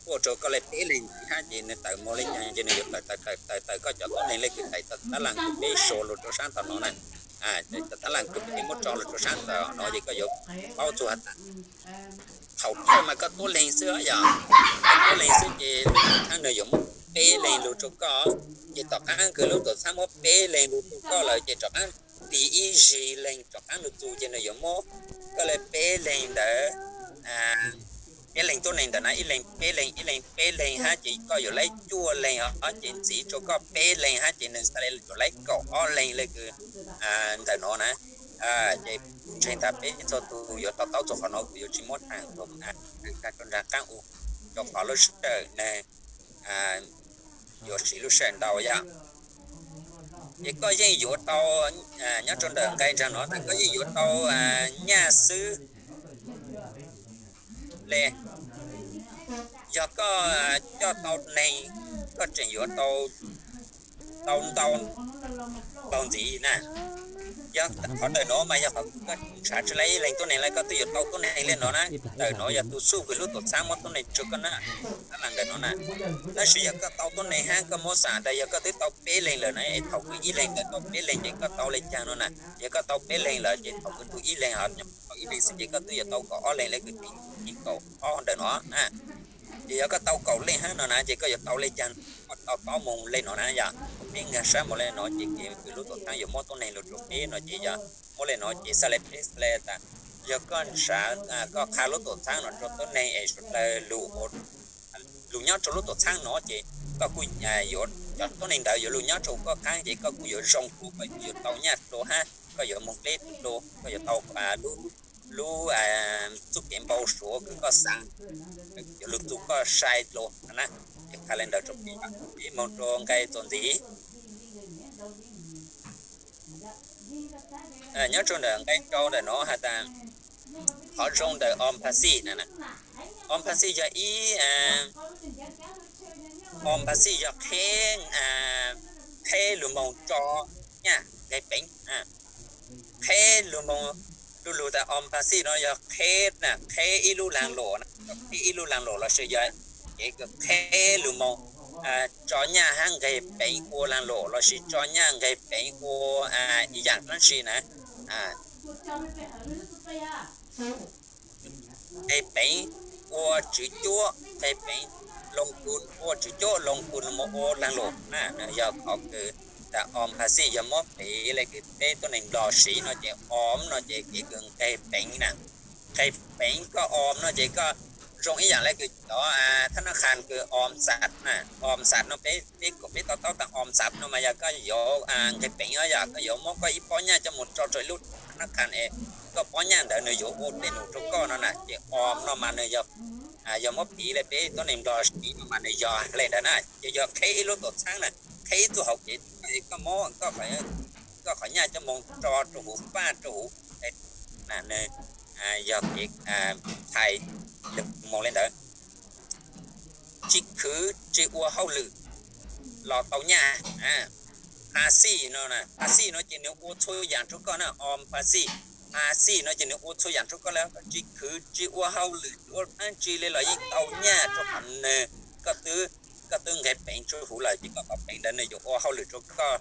tuaj rua koj le peb leeg ntxiv hab ces nwg tawm moog le caag ces nwg yuav tawm tawm tawm tawm tawm koj cov tuab neeg le kws tawm tab laas kws peb sau lug rua saab tom no na, cov tab laas kws peb muab tso lug rua saab tom no ces koj yuav paub txug has tas thaum thawj mas koj tuab leeg xwb yom, koj tuab leeg xwb ces thaab nwg yuav muab peb leeg lug rua koj, ces tom qaab kws lub tuam txhaab muab peb leeg lug rua koj lawm ces rov qaab tig ib zig leeg rov qaab lug txug ces nwg yuav muab koj le peb leeg ntawd, peb leeg tuab neeg ntawd na, ib leeg peb leeg, ib leeg peb leeg hab ces koj yuav laib cuaj leeg os, ces ntxiv rua koj peb leeg hab ces nwg xaav le yuav laib kaum ob leeg le kws ntawm no na. Ces kuv ntseeg tas peb txhua tug yuav to taub txug qhov no, kuv yuav tsi muab tham rua nraag qaab u, rua qhov lub sij hawm nwg yuav siv lub sij hawm ntau yom. Ces koj yeej yuav tau, nyob rua ntawm nqe nraag no tas koj yeej yuav tau nyaj xwb le. Yog koj coj tau neeg, koj tseem yuav tau ntau npaug ntxiv na. Yog qhov ntawm no mas yog qhov koj nrhav tsi laib ib leeg tuab neeg le koj twb yuav tau tuab neeg le no na. Ntawm no yog tus xuj kws lub tuam txhaab muab tuab neeg rua koj na, tab laas ntawm no na. Tab sis yog koj tau tuab neeg hab koj muab xaav tas yog koj twb tau peb leeg lawm na, es thaum kws ib leeg ntawd tau peb leeg ces koj tau le caag no na. Yog koj tau peb leeg lawm ces thaum kws tau ib leeg, tau ib leeg xwb ces koj twb yuav tau kaum ob leeg le kws tim kaum ob ntawm no na. Ces yog koj tau kaum leej hab no na ces koj yuav tau le caag, koj tau taub moog le no na yom. Peb nkaag sab moog le no ces kev kws lub tuam txhaab yuav muab tuab neeg lug rua peb no ces yog muab le no ces xaav le peb xaav le tas yog koj nrhav, koj qha lub tuam txhaab no rua tuab neeg es suav dlawg lug, lug nyob rua lub tuam txhaab no ces koj kuj yuav, cov tuab neeg ntawd yuav lug nyob rua koj qaab ces koj kuj yuav zoo dlua, koj kuj yuav tau nyaj dlua hab koj yuav moog dleb dlua, koj yuav tau lub txuj kev npau suav kws koj xaav yuav lug txug koj sai dlua na. Ces qha le ntawd rua peb, peb moog rua nqe txuas ntxiv. Nyob rua ntawm nqe rau ntawm no has tas qhov zoo ntawm omphasis na. Omphasis yog ib, omphasis yog qheb, qheb lug moog tso nyaj nqeg peev. Qheb lug moog, lug lug tas omphasis no yog qheb na, qheb ib lub laag luam na, qheb ib lub laag luam lossis yog kev kws qheb lug moog tso nyaj hab nqeg peev ua laag luam lossis tso nyaj nqeg peev ua ib yaam dlaab tsi na. Nqeg peev ua tswv cuab, nqeg peev loo kun, ua tswv cuab loo kun moog ua laag luam na. Nwg yog qhov kws tas omphasis yog muab piv le kws peb tuab neeg Nplog siv no ces om no ces kev kws nqeg peev na. Nqeg peev koj om no ces koj zoo ib yaam le kws cov thab nab qhas kws om xas na, om xas no peb, peb kuas peb to taub tas om xas no mas yog koj yuav nqeg peev os, yog koj yuav muab koj ib pob nyaj coj moog tso rua ib lub thab nab qhas es koj pob nyaj ntawd nwg yuav ua dlej num rua koj no na. Ces om no mas nwg yog, yog muab piv le peb tuab neeg Nplog siv no mas nwg yog le ntawd na. Ces yog qheb ib lub tuam txhaab na, qheb ib txuj hauv kev, koj muab koj qhov nyaj coj moog tso rua huv, faj rua huv, nwg yog kev thais moog le ntawd. Tsi khwv tsi ua hauj lwm los tau nyaj. Passive no, passive no ces nwg ua txhua yaam rua koj na, omphasis. Passive no ces nwg ua txhua yaam rua koj le, koj tsi khwv tsi ua hauj lwm tsi ua dlaab tsi le los yeej tau nyaj rua qhov nwg koj twb, koj twb nqeg peev rau huv lawm ces koj qhov peev ntawd nws yuav ua hauj lwm rau koj,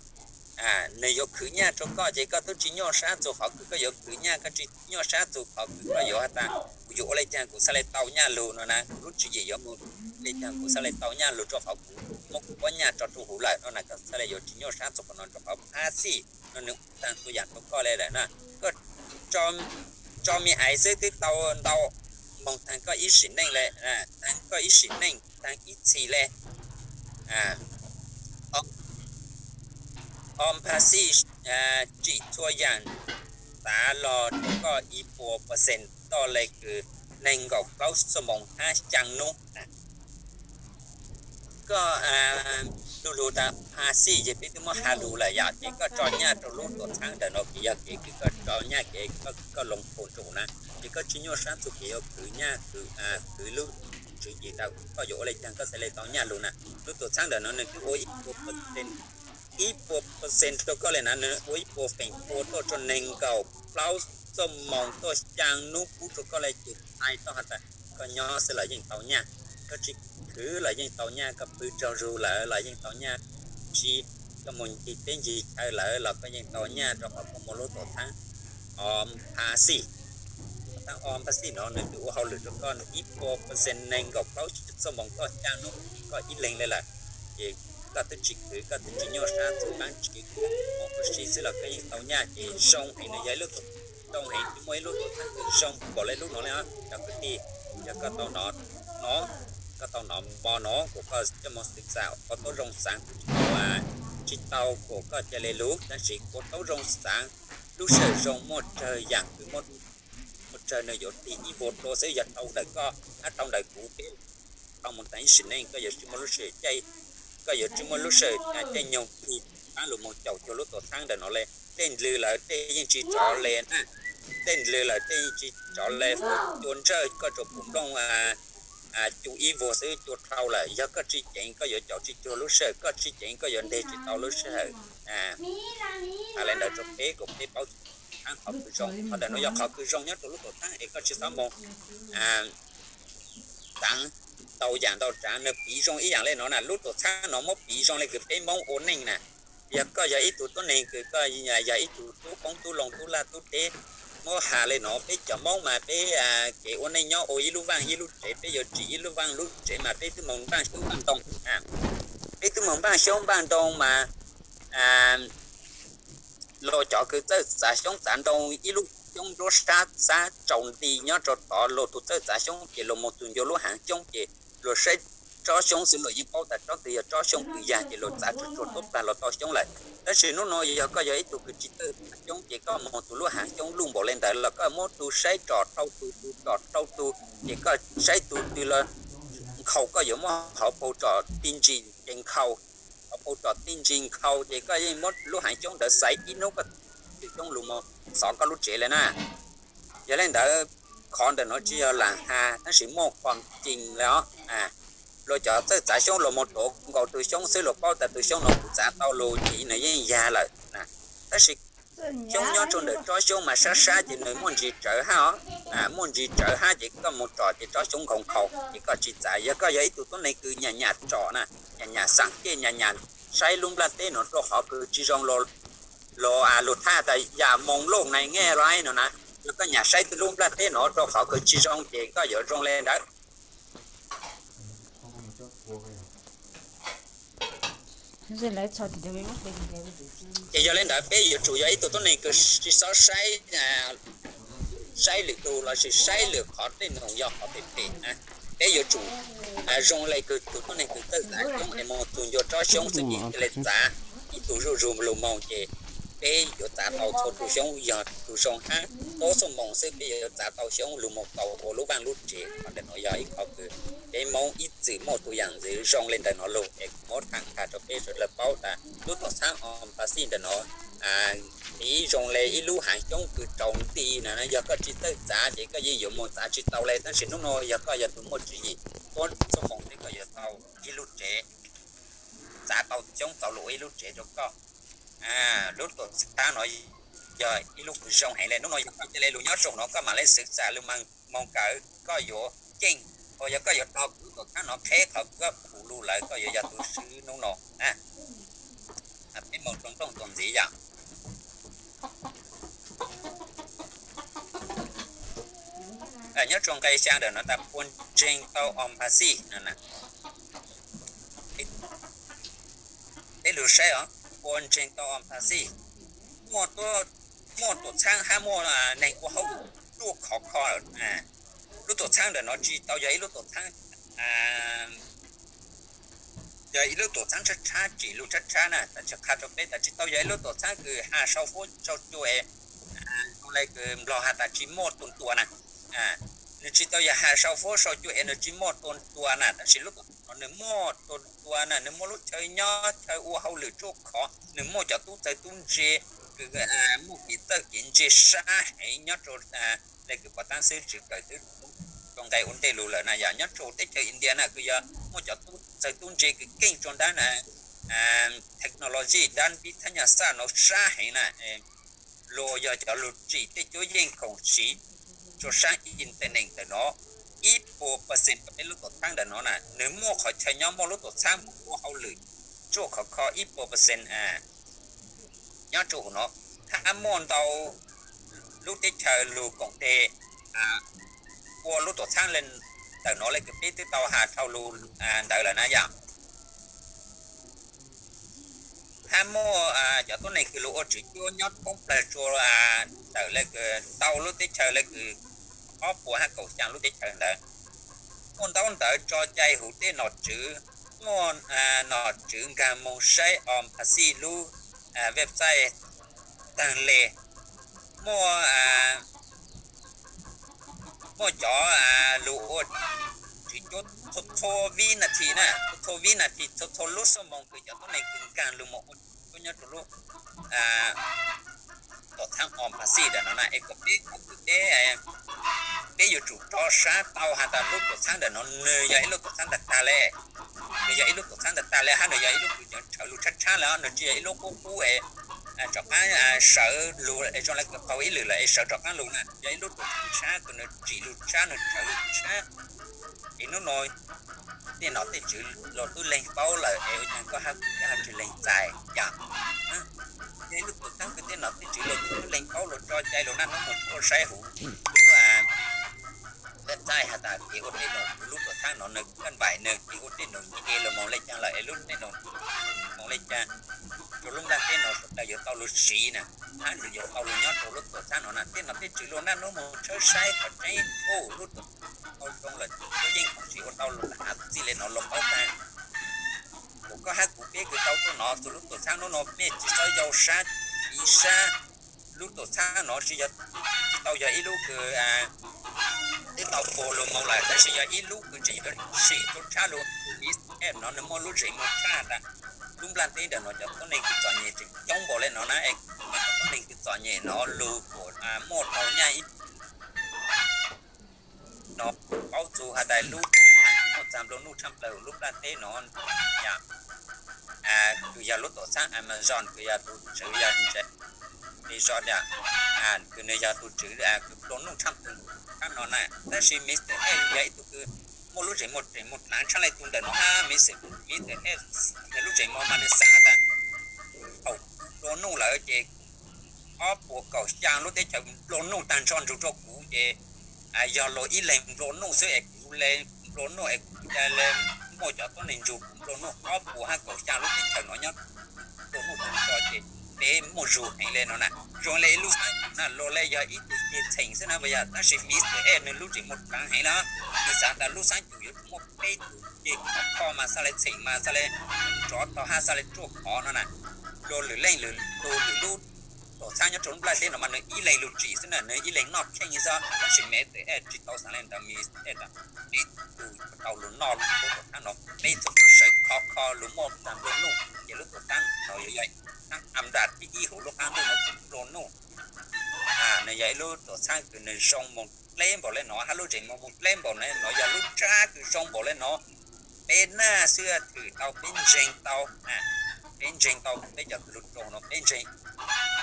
nws yuav khwv nyaj rau koj ces koj twb tsis nyuaj sab txug qhov kws koj yuav khwv nyaj, koj tsis nyuaj sab txug qhov kws koj yuav has tas kuv yuav ua le caag kuv xaav le tau nyaj lug no na, kuv lub tswv yim yuav moog le caag kuv xaav le tau nyaj lug rau qhov kuv muab kuv pob nyaj tso rau huv lawm no na, koj xaav le yuav tsis nyuaj sab txug qhov no rau qhov passive no nws ua taag txhua yaam rau koj le lawm na. Koj tso me aiv xwb twb tau ntau moog taag koj ib sim neej le, taag koj ib sim neej, taag ib txhis le. O, passive tsim txhua yaam tav los rau koj ib puas percent toj le kws neeg nkaum plaub xuab moos hab xyaa nub. Koj lug lug tas passive ces peb twb muab has lug lawm yom, ces koj tso nyaj rau lub tuam txhaab ntawm no kws yog kev kws koj tso nyaj kev koj loo thoo rau na, ces koj tsis nyuaj sab txug kev yuav khwv nyaj, khwv lub tswv yim tas koj yuav ua le caag koj xaav le tau nyaj lug na. Lub tuam txhaab ntawm no nws twb ua ib puas percent, ib puas percent rau koj le na, nws ua ib puas feem pua tuaj rau neeg nkaum plaub xuab moos tuaj xyaa nub pub rau koj le ces thaij tau has tas koj nyob xwb los yeej tau nyaj, koj tsis khwv los yeej tau nyaj, koj pw tsaug zug lawm los yeej tau nyaj, tsis, koj moog ncig teb ncig chaw lawm los koj yeej tau nyaj rau qhov koj muaj lub tuam txhaab o passive. Tuam txhaab o passive no nws twb ua hauj lwm rau koj ib puas percent neeg nkaum plaub xuab moos tuaj xyaa nub koj ib leeg le lawm, ces koj twb tsis khwv, koj twb tsis nyuaj sab txug qaab tsis, moog ua si xwb los koj yeej tau nyaj, ces zoo heev, nws yog ib lub tuam, zoo heev, tsis muaj ib lub tuam txhaab kws zoo npaum le lub no le. Cov kwv tij, yog koj tau nov, nov, koj tau nov mo no kuas koj coj moog xwv xaam ua tau zoo xaav, tsis tau kuas koj ca le lug, tab sis ua tau zoo xaav, lub sij hawm zoo muaj tsawg yaam kws muaj, muaj tsawg nws yuav tig ib vuag dlua xwb, yog rau ntawm koj hab rau ntawm kuv peb dhau moog taag ib sim neej koj yuav tsis muaj lub sij hawm caij, koj yuav tsis muaj lub sij hawm caij nyoog tig paab lug moog caum cuag lub tuam txhaab ntawm no le. Tej ndlws lawm tej yeej tsis rov le na, tej ndlws lawm tej yeej tsis rov le, cua ntsawj koj tsuas pum nplooj cua ib vuag xwb cua dhau lawm, yog koj tsis ceev koj yuav caum tsis cuag lub sij hawm, koj tsis ceev koj yuav nteg tsis tau lub sij hawm. Has le ntawd rau peb kuas peb paub txug qhov kws zoo, qhov ntawm no yog qhov kws zoo nyob rau lub tuam txhaab es koj tsis txhob moog taav ntau yaam ntau tsaav, nws piv zoo ib yaam le no na, lub tuam txhaab no muab piv zoo le kws peb Moob ua neej na. Yog koj yog ib tug tuab neeg kws koj yog ib tug tub qoob tub loo tub laj tub teb, muab has le no peb cov Moob mas peb kev ua neej nyob ua ib lub vaaj ib lub tsev, peb yuav tsim ib lub vaaj lub tsev mas peb twb moog npaaj xyoob npaaj ntoo, peb twb moog npaaj xyoob npaaj ntoo mas luag cov kws txawj txav xyoob txav ntoo ib lub xyoob nruab sab xab tsaus nti nyob rau tod, luag tus txawj txav xyoob ces luag moog txug ncua lub haav xyoob ces luag saib tsob xyoob xwb luag yeej paub tas tsob twg yog tsob xyoob twg yag ces luag txav tsuag tsuag tuab plag los tau xyoob lawm. Tab sis hnub no yog koj yog ib tug kws tsis txawj txav xyoob ces koj moog txug lub haav xyoob luj npaum le ntawd los koj muab tug saib tsom rau tug, tug tsom rau tug, ces koj saib tug twg los nkhaus koj yuav muab hauv paug tsom tij ntsis ces nkhaus, hauv paug tsom tij ntsis nkhaus ces koj yeej muab lub haav xyoob ntawd xaiv ib hnub koj tug xyoob lug moog xov koj lub tsev le na. Yog le ntawd, qhov ntawm no tsis yog laam has tab sis muaj khuam cees le os. Luag cov txawj txav xyoob luag moog tuav nkaus tug xyoob xwb luag paub tas tug xyoob no kuv txav tau lug ces nws yeej yag lawm. Tab sis xyoob nyob rau ntawm tsob xyoob mas sab sab ces nws muaj ntsis tsawv hab os, muaj ntsis tsawv hab ces koj moog tsom ces tsob xyoob nkhaus nkhaus ces koj tsis txav. Yog koj yog ib tug tuab neeg kws nyam nyam tsom na, nyam nyam xaam kej, nyam nyam saib lub nplaj teb no rau qhov kws tsis zoo los, luag thaj tas yam moos loj nai nge los no na, yog koj nyam saib lub nplaj teb no rau qhov kws tsis zoo ces koj yuav zoo le ntawd. Ces yog le ntawd peb yuav tsum yog ib tug tuab neeg kws tsis xob saib, saib lwm tug lossis saib lwm qhov tej noog yog qhov phem phem na. Peb yuav tsum zoo le kws tus tuab neeg kws txawj txav xyoob es moog txug ncua tsob xyoob xwb ces cia le txav ib tug zuj zus lug moog ces peb yuav txav tau txhua tug xyoob yog tug zoo hab, tuab xuj moos xwb peb yuav txav tau xyoob lug moog tau ua lub vaaj lub tsev. Qhov ntawm no yog ib qhov kws peb Moob ib txwm muaj tug yaam ntxwv zoo le ntawm no lug es kuv muab tham qha rau peb sawv dlawg paub tas lub tuam txhaab o passive ntawm no piv zoo le ib lub haav xyoob kws tsaus nti na, yog koj tsis txawj txav ces koj yeej yuav moog txav tsis tau le. Tab sis hnub no yog koj yog tus muaj tswv yim, tuab xuj moos xwb koj yuav tau ib lub tsev, txav tau xyoob txaus lug ua ib lub tsev rau koj. Lub tuam txhaab no yog ib lub kws zoo heev le. Hnub no yog koj cia le lug nyob zoo no koj mam le xwv txav lug moog kawm, koj yuav yeej Yog koj yuav rau kuv lub tuam txhab no qheb qhov kuv pum lug lawm koj yuav yog tus swb hnub no na. Peb moog rua nrooj txuas ntxiv yom. Nyob rua nqe xyaa ntawm no tas puas ntseeg tau Oom Phas Xij no. Peb lug saib os, puas ntseeg tau Oom Phas Xij, muaj tuam txhab hab muaj neeg ua hauj lwm ruaj khov kho. Lub tuam txhab ntawm no tsi tau yog ib lub tuam txhab, yog ib lub tuam txhab tshab tshab, tsim lug tshab tshab na, tab sis qha rua peb tas tsi tau yog ib lub tuam txhab kws has sau fuab sau cua es zoo le kws Nplog has tas tsi muaj tua ntua na. Nws tsi tau yog has sau fuab sau cua es nws tsi muaj tua ntua na, tab sis lub tuam txhab no nws muaj tua ntua na, nws muaj lub chaw nyob chaw ua hauj lwm ruaj khov, nws muaj cov tub txawg tub ntse kws muaj kev txawj kev ntse sab heev nyob rua le kws pov taab xwb tsi kawm twb rua nqe ua ntej lug lawm na, yog nyob rua teb chaws India na kws yog muaj cov tub txawg tub ntse kws keej rua ntaab na, technology ntaab pib thab nyaj xaj no sab heev na. Luag yog cov lug tsim tej cuab yeej khoom siv rua saab internet ntawm no ib puas percent rua peb lub tuam txhab ntawm no na, nws muaj qhov chaw nyob, muaj lub tuam txhab ua hauj lwm ruaj khov kho ib puas percent nyob rua huv no. Hab muaj ntau lub teb chaws lug koom tes ua lub tuam txhab le ntawm no le kws peb twb tau has dhau lug ntawd lawm na yom. Hab muaj cov tuab neeg kws lug ua tswv cuab nyob thoob plawg rua ntawm le kws ntau lub teb chaws le kws ob puas hab kaum xyaa lub teb chaws ntawd. Muaj ntaub ntawv tso cai huv tej nom tswv, muaj nom tswv nkaag moog saib Oom Phas Xij lub website taag le. Muaj muaj cov lug ua tswv cuab txhua txhua vib nas this na, txhua txhua vib nas this, txhua txhua lub xuab moos kws cov tuab neeg kws nkaag lug moog ua tswv cuab nyob rua lub tuam txhab Oom Phas Xij ntawm no na, es kom peb, peb yuav tsum rov sab tau has tas lub tuam txhab ntawm no nws yog ib lub tuam txhab tag tag le, nws yog ib lub tuam txhab tag tag le hab nws yog ib lub kws tshawv lug tshab tshab le, nws tsi yog ib lub qub qub es rov qaab sawv lug es zoo le kws qaug ib lwm lawm es sawv rov qaab lug na, yog ib lub tuam txhab tshab kws nws tsim lug tshab, nws tshawv lug tshab. Es nub no tej nom tej tswv luag tub leeg paub lawm es ua caag koj hab kuv hab tsi leeg txais yom. Yog ib lub tuam txhab kws tej nom tej tswv luag tub leeg paub luag tso cai lug naj nub moog tshuaj saib huv lub website has tas kev ua tej nom huv lub tuam txhab no nws kab vaim nws kev ua tej nom nce lug moog le caag lawm es lub tej nom moog le caag rua lub nplaj teb no suav dlawg yuav tau lug siv na, hab yuav tau lug nyob rua lub tuam txhab no na. Tej nom tej tswv luag naj nub moog tshawb saib qhov tseeb ua lub tuam txhab tau zoo lawm, cuab yeej khoom siv ua tau lug has txij le no luag paub taag. Kuas koj hab kuv peb kws tau tuaj nov txug lub tuam txhab nub no mej tsi txhob yau sab, tiv sab. Lub tuam txhab no tsi yog, tsi tau yog ib lub kws twb tau puag lug moog lawm, tab sis yog ib lub kws tseem yuav sim rua tshab lug. Miss App no nws muaj lub zeem muag tshaj tas lub nplaj teb ntawm no cov tuab neeg kws txom nyem tseem coob npaum le no na, es cov tuab neeg kws txom nyem no lug kuas muaj tau nyaj ib no paub txug has tas lub tuam txhab kws muaj txag nplua nuj tshaj plawg lub nplaj teb no yom, kws yog lub tuam txhab Amazon kws yog tus tswv yog Jeff Bezos yom, kws nws yog tus tswv kws nplua nuj tshaj plawg txhab no na. Tab sis Mister X yog ib tug kws muaj lub zeem muag tseem muag dlaav tshaj le tug ntawm no hab, Mister, Mister X nws lub zeem muag mas nws xaav tas thaum nplua nuj lawm ces ob puas kaum xyaa lub teb chaws nplua nuj taag nrho nrug rua kuv ces yog luag ib leeg nplua nuj xwb es kuv le nplua nuj es kuv ca le muaj cov tuab neeg nrug kuv nplua nuj, ob puas hab kaum xyaa lub teb chaws no nyob nplua nuj taag nrho ces peb muaj zug heev le no na. Zoo le ib lub xaab cum na, luag le yog ib tug ceg txheem xwb na, puas yog? Tab sis Mister X nws lub zeem muag dlaav heev na, nws xaav tas lub xaab cum yuav tsum muaj peb tug ceg khov kho mas xaav le txheem mas xaav le nrov rau hab xaav le ruaj khov no na. Luag lwm leej lwm tug lwm lub tuam txhab nyob rau lub nplaj teb no mas nws ib leeg lug tsim xwb na, nws ib leeg noj kheej xwb, tab sis Mister X tsi tau xaav le ntawd. Mister X tas peb tug tau lug noj lub tuam txhab no, peb txhua tug sawv khov kho lug muaj txag nplua nuj ces lub tuam txhab no yuav yog txhab am dam thib ib huv lub qaab ntuj no nplua nuj. Nws yog ib lub tuam txhab kws nws zoo moog dleb npaum le no hab lub zeem muag moog dleb npaum le no, yog lub tshab kws zoo npaum le no. Peb naj xwb thwm tau, peb ntseeg tau, peb ntseeg tau, peb cov kws lug rua no peb ntseeg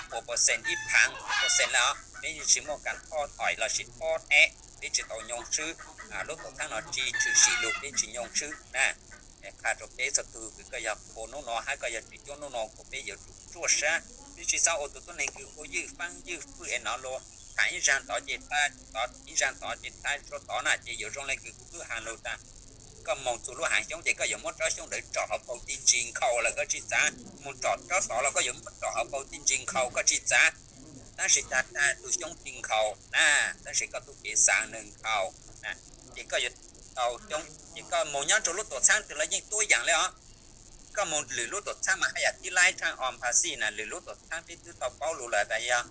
puas percent, ib phaav percent le os, peb tsi muaj kas thob thoim lossis thob theb, peb tsi tau nyoo swb. lub tuam txhab no tsis tshwm sim lug peb tsis nyoo swb na. Qha rau peb txhua tug kws koj yog qhua nub no hab koj yog tsis cuab nub no kuas peb yuav tsum ruaj sab, peb tsis txhob ua tus tuab neeg kws ua ywj faab ywj fwj es nov lug tham ib zag tod ces tha, tod ib zag tod ces tha rua tod na ces yuav zoo le kws kuv twb has lug tas. Koj moog txug lub haav xyoob ces koj yuav muab tsob xyoob ntawd tsom hauv paug tij ntsis nkhaus lawm koj tsis txav, moog tsom tsob tod los koj yuav muab tsom hauv paug tij ntsis nkhaus koj tsis txav. Tab sis tag tag tus xyoob tsis nkhaus na, tab sis koj tug kev xaav nwg nkhaus. Ces koj yuav tau xyoob ces koj moog nyob rua lub tuam txhaab twg los yeej tuab yaam le os. Koj moog lwm lub tuam txhaab mas haj yam tib laib tshaaj on phaxi na, lwm lub tuam txhaab peb twb tau paub lug lawm tas yog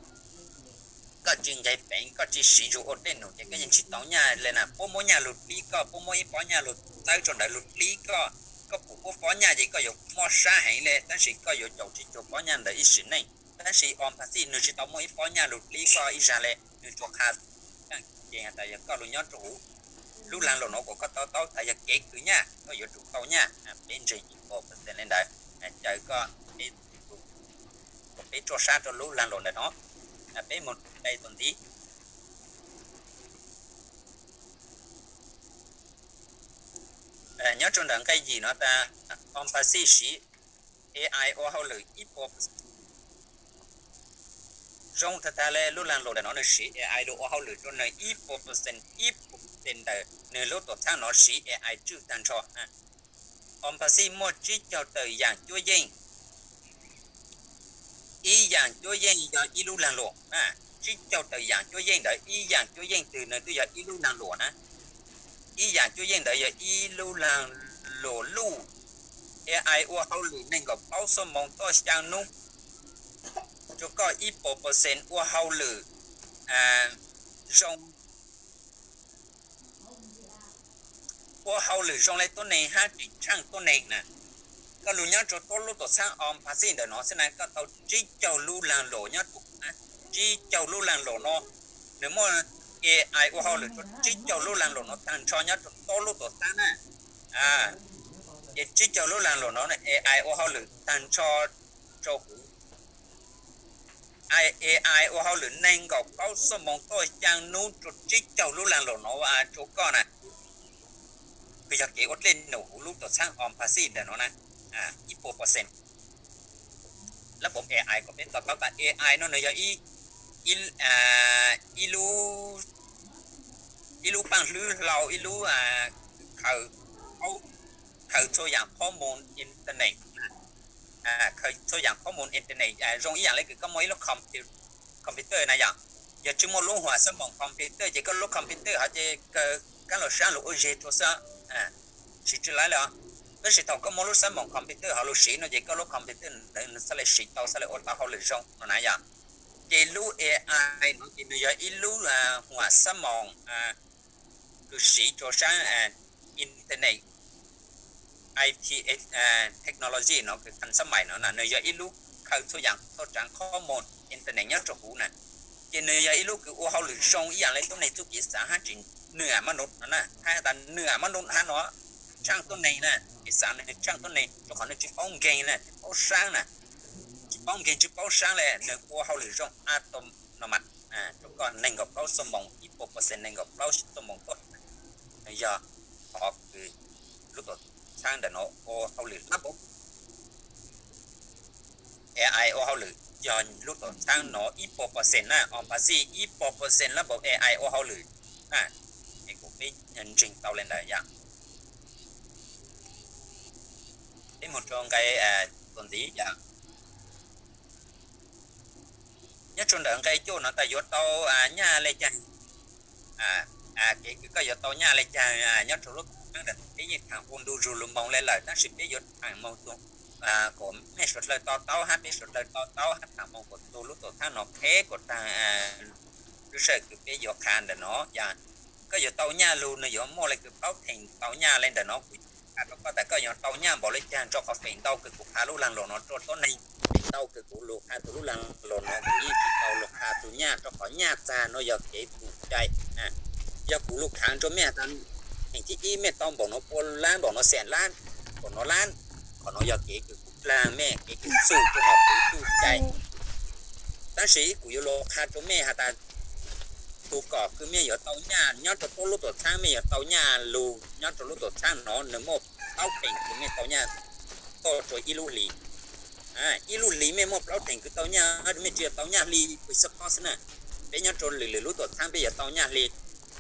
koj tsis nqeg peev koj tsis siv zug ua dlej num ces koj yeej tsis tau nyaj le na. Puab muab nyaj lug dlib koj, puab muab ib pob nyaj lug txawb rua ntawd lug dlib koj, koj pum puab pob nyaj ces koj yuav mob sab heev le, tab sis koj yuav caum tsis cuag pob nyaj ntawd ib sim neej. Tab sis on phaxi nwg tsis tau muaj ib pob nyaj lug dlib koj ib zag le, nwg tsuas qha ces tas yog koj lug nyob rua huv lub laag lug nuav kuas koj to taub tas yog kev kws nyaj koj yuav tsum tau nyaj. Peb ntseeg ib puas percent le ntawd, caw koj, peb tsuaj sab rua lub laag lug ntawm no. Peb moog rua nqe txuas ntxiv. Nyob rua ntawm nqe yim no tas on phaxi siv AI ua hauj lwm ib puas percent. Zoo tag tag le, lub laag lug ntawm no nwg siv AI lug ua hauj lwm rua nwg ib puas percent, ib puas percent ntawm nwg lub tuam txhaab no siv AI tswj tag nrho. On phaxi muaj tsib caug tawm yaam cuab yeej, ib yaam cuab yeej yog ib lub laag luam na. Tsib caug tawm yaam cuab yeej ntawd ib yaam cuab yeej twg nwg twb yog ib lub laag luam na. Ib yaam cuab yeej ntawd yog ib lub laag luam luj. AI ua hauj lwm nees nkaum plaub xuab moos tuaj xyaa nub rua koj ib puas percent ua hauj lwm zoo, ua hauj lwm zoo le tuab neeg hab tsis tshaaj tuab neeg na. Koj lug nyob rua tuab lub tuam txhaab on phaxi ntawm no xwb na koj tau tsib caug lub laag luam nyob rua, tsib caug lub laag luam no, nwg muaj AI ua hauj lwm rua tsib caug lub laag luam no tag nrho nyob rua tuab lub tuam txhaab na. Ces tsib caug lub laag luam no AI ua hauj lwm tag nrho rua huv. AI ua hauj lwm nees nkaum plaub xuab moos tuaj xyaa nub rua tsib caug lub laag luam no rua koj na. Kws yog kev ua dlej num huv lub tuam txhaab on phaxi ntawm no na, ib puas percent. Lab npoov AI kuas peb to taub tas AI no nwg yog ib, ib lub, ib lub paaj hlwb hlau, ib lub khaws, khaws txhua yaam qhob moos internet, khaws txhua yaam qhob moos internet zoo ib yaam le kws koj muaj ib lub computer na yom. Yog tsi muaj lub huam xab moos computer ces koj lub computer hov ces kaw kaab lug saab lug ua zeg rua xwb, siv tsi laib le os. Tab sis thaum koj muaj lub xab moos computer hov lug siv no ces koj lub computer ntawd nwg xaav le siv tau, xaav le ua tau hauj lwm zoo no na yom. Ces lub AI no ces nwg yog ib lub huam xab moos kws siv rua saab internet, IT, technology no kws thaam xab mais no na, nwg yog ib lub khaws txhua yaam txhua tsaav qhob moos internet nyob rua huv na. Ces nwg yog ib lub kws ua hauj lwm zoo ib yaam le tuab neeg txuj kev xaav hab tsis nwam mab nub no na, hab tas nwam mab nub hab no, tshaaj tuab neeg na, kev xaav nwg tshaaj tuab neeg rua qhov nwg tsi paub nkeeg na, tsi paub saab na, tsi paub nkeeg tsi paub saab le nwg ua hauj lwm zoo a tau no mas rua koj nees nkaum plaub xuab moos, ib puas percent nees nkaum plaub xuab moos tuaj. Nwg yog qhov kws lub tuam txhaab ntawm no ua hauj lwm lab npoov AI ua hauj lwm yog lub tuam txhaab no ib puas percent na, on phaxi ib puas percent lab npoov AI ua hauj lwm na. Es kuas peb ntseeg tau le ntawd yom. Peb moog rua nqe txuas ntxiv yom. Nyob rua ntawm nqe cuaj no tas yuav tau nyaj le caag, kev kws koj yuav tau nyaj le caag nyob rua lub tuam txhaab ntawm no peb yeej thaam ua ntu zug lug moog le lawm, tab sis peb yuav thaam moog txug kuas mej suav dlawg to taub hab peb suav dlawg to taub hab thaam moog kuas txug lub tuam txhaab no peb kuas taag lub sij hawm kws peb yuav qha ntawm no yog koj yuav tau nyaj lug nwg yuav muaj le kws plaub theem tau nyaj le ntawm no. Kuv qha rua koj tas koj yuav tau nyaj npaum le caag rua qhov feem ntau kws kuv qha lub laag luam no rua tuab neeg, feem ntau kws kuv lug qha txug lub laag luam no kuv yeej tsis tau lug qha txug nyaj rua qhov nyaj txag no yog kev pum cai. Yog kuv lug khaav rua mej tas theem thib ib mej tau npaum no pua lab, npaum no xees lab, npaum no lab, qhov no yog kev kws kuv dlaag mej, kev kws txug rua qhov kuv txuj cai. Tab sis kuv yuav lug qha rua mej has tas tus kom kws mej yuav tau nyaj nyob rau puab lub tuam txhaab, mej yuav tau nyaj lug nyob rau lub tuam txhaab no, nwg muaj plaub theem kws mej tau nyaj tuaj rua ib lub hlis. Ib lub hlis mej muaj plaub theem kws tau nyaj, mej tsi yog tau nyaj hli kws xwb qhov xwb na. Peb nyob rau lwm lwm lub tuam txhaab peb yuav tau nyaj hli.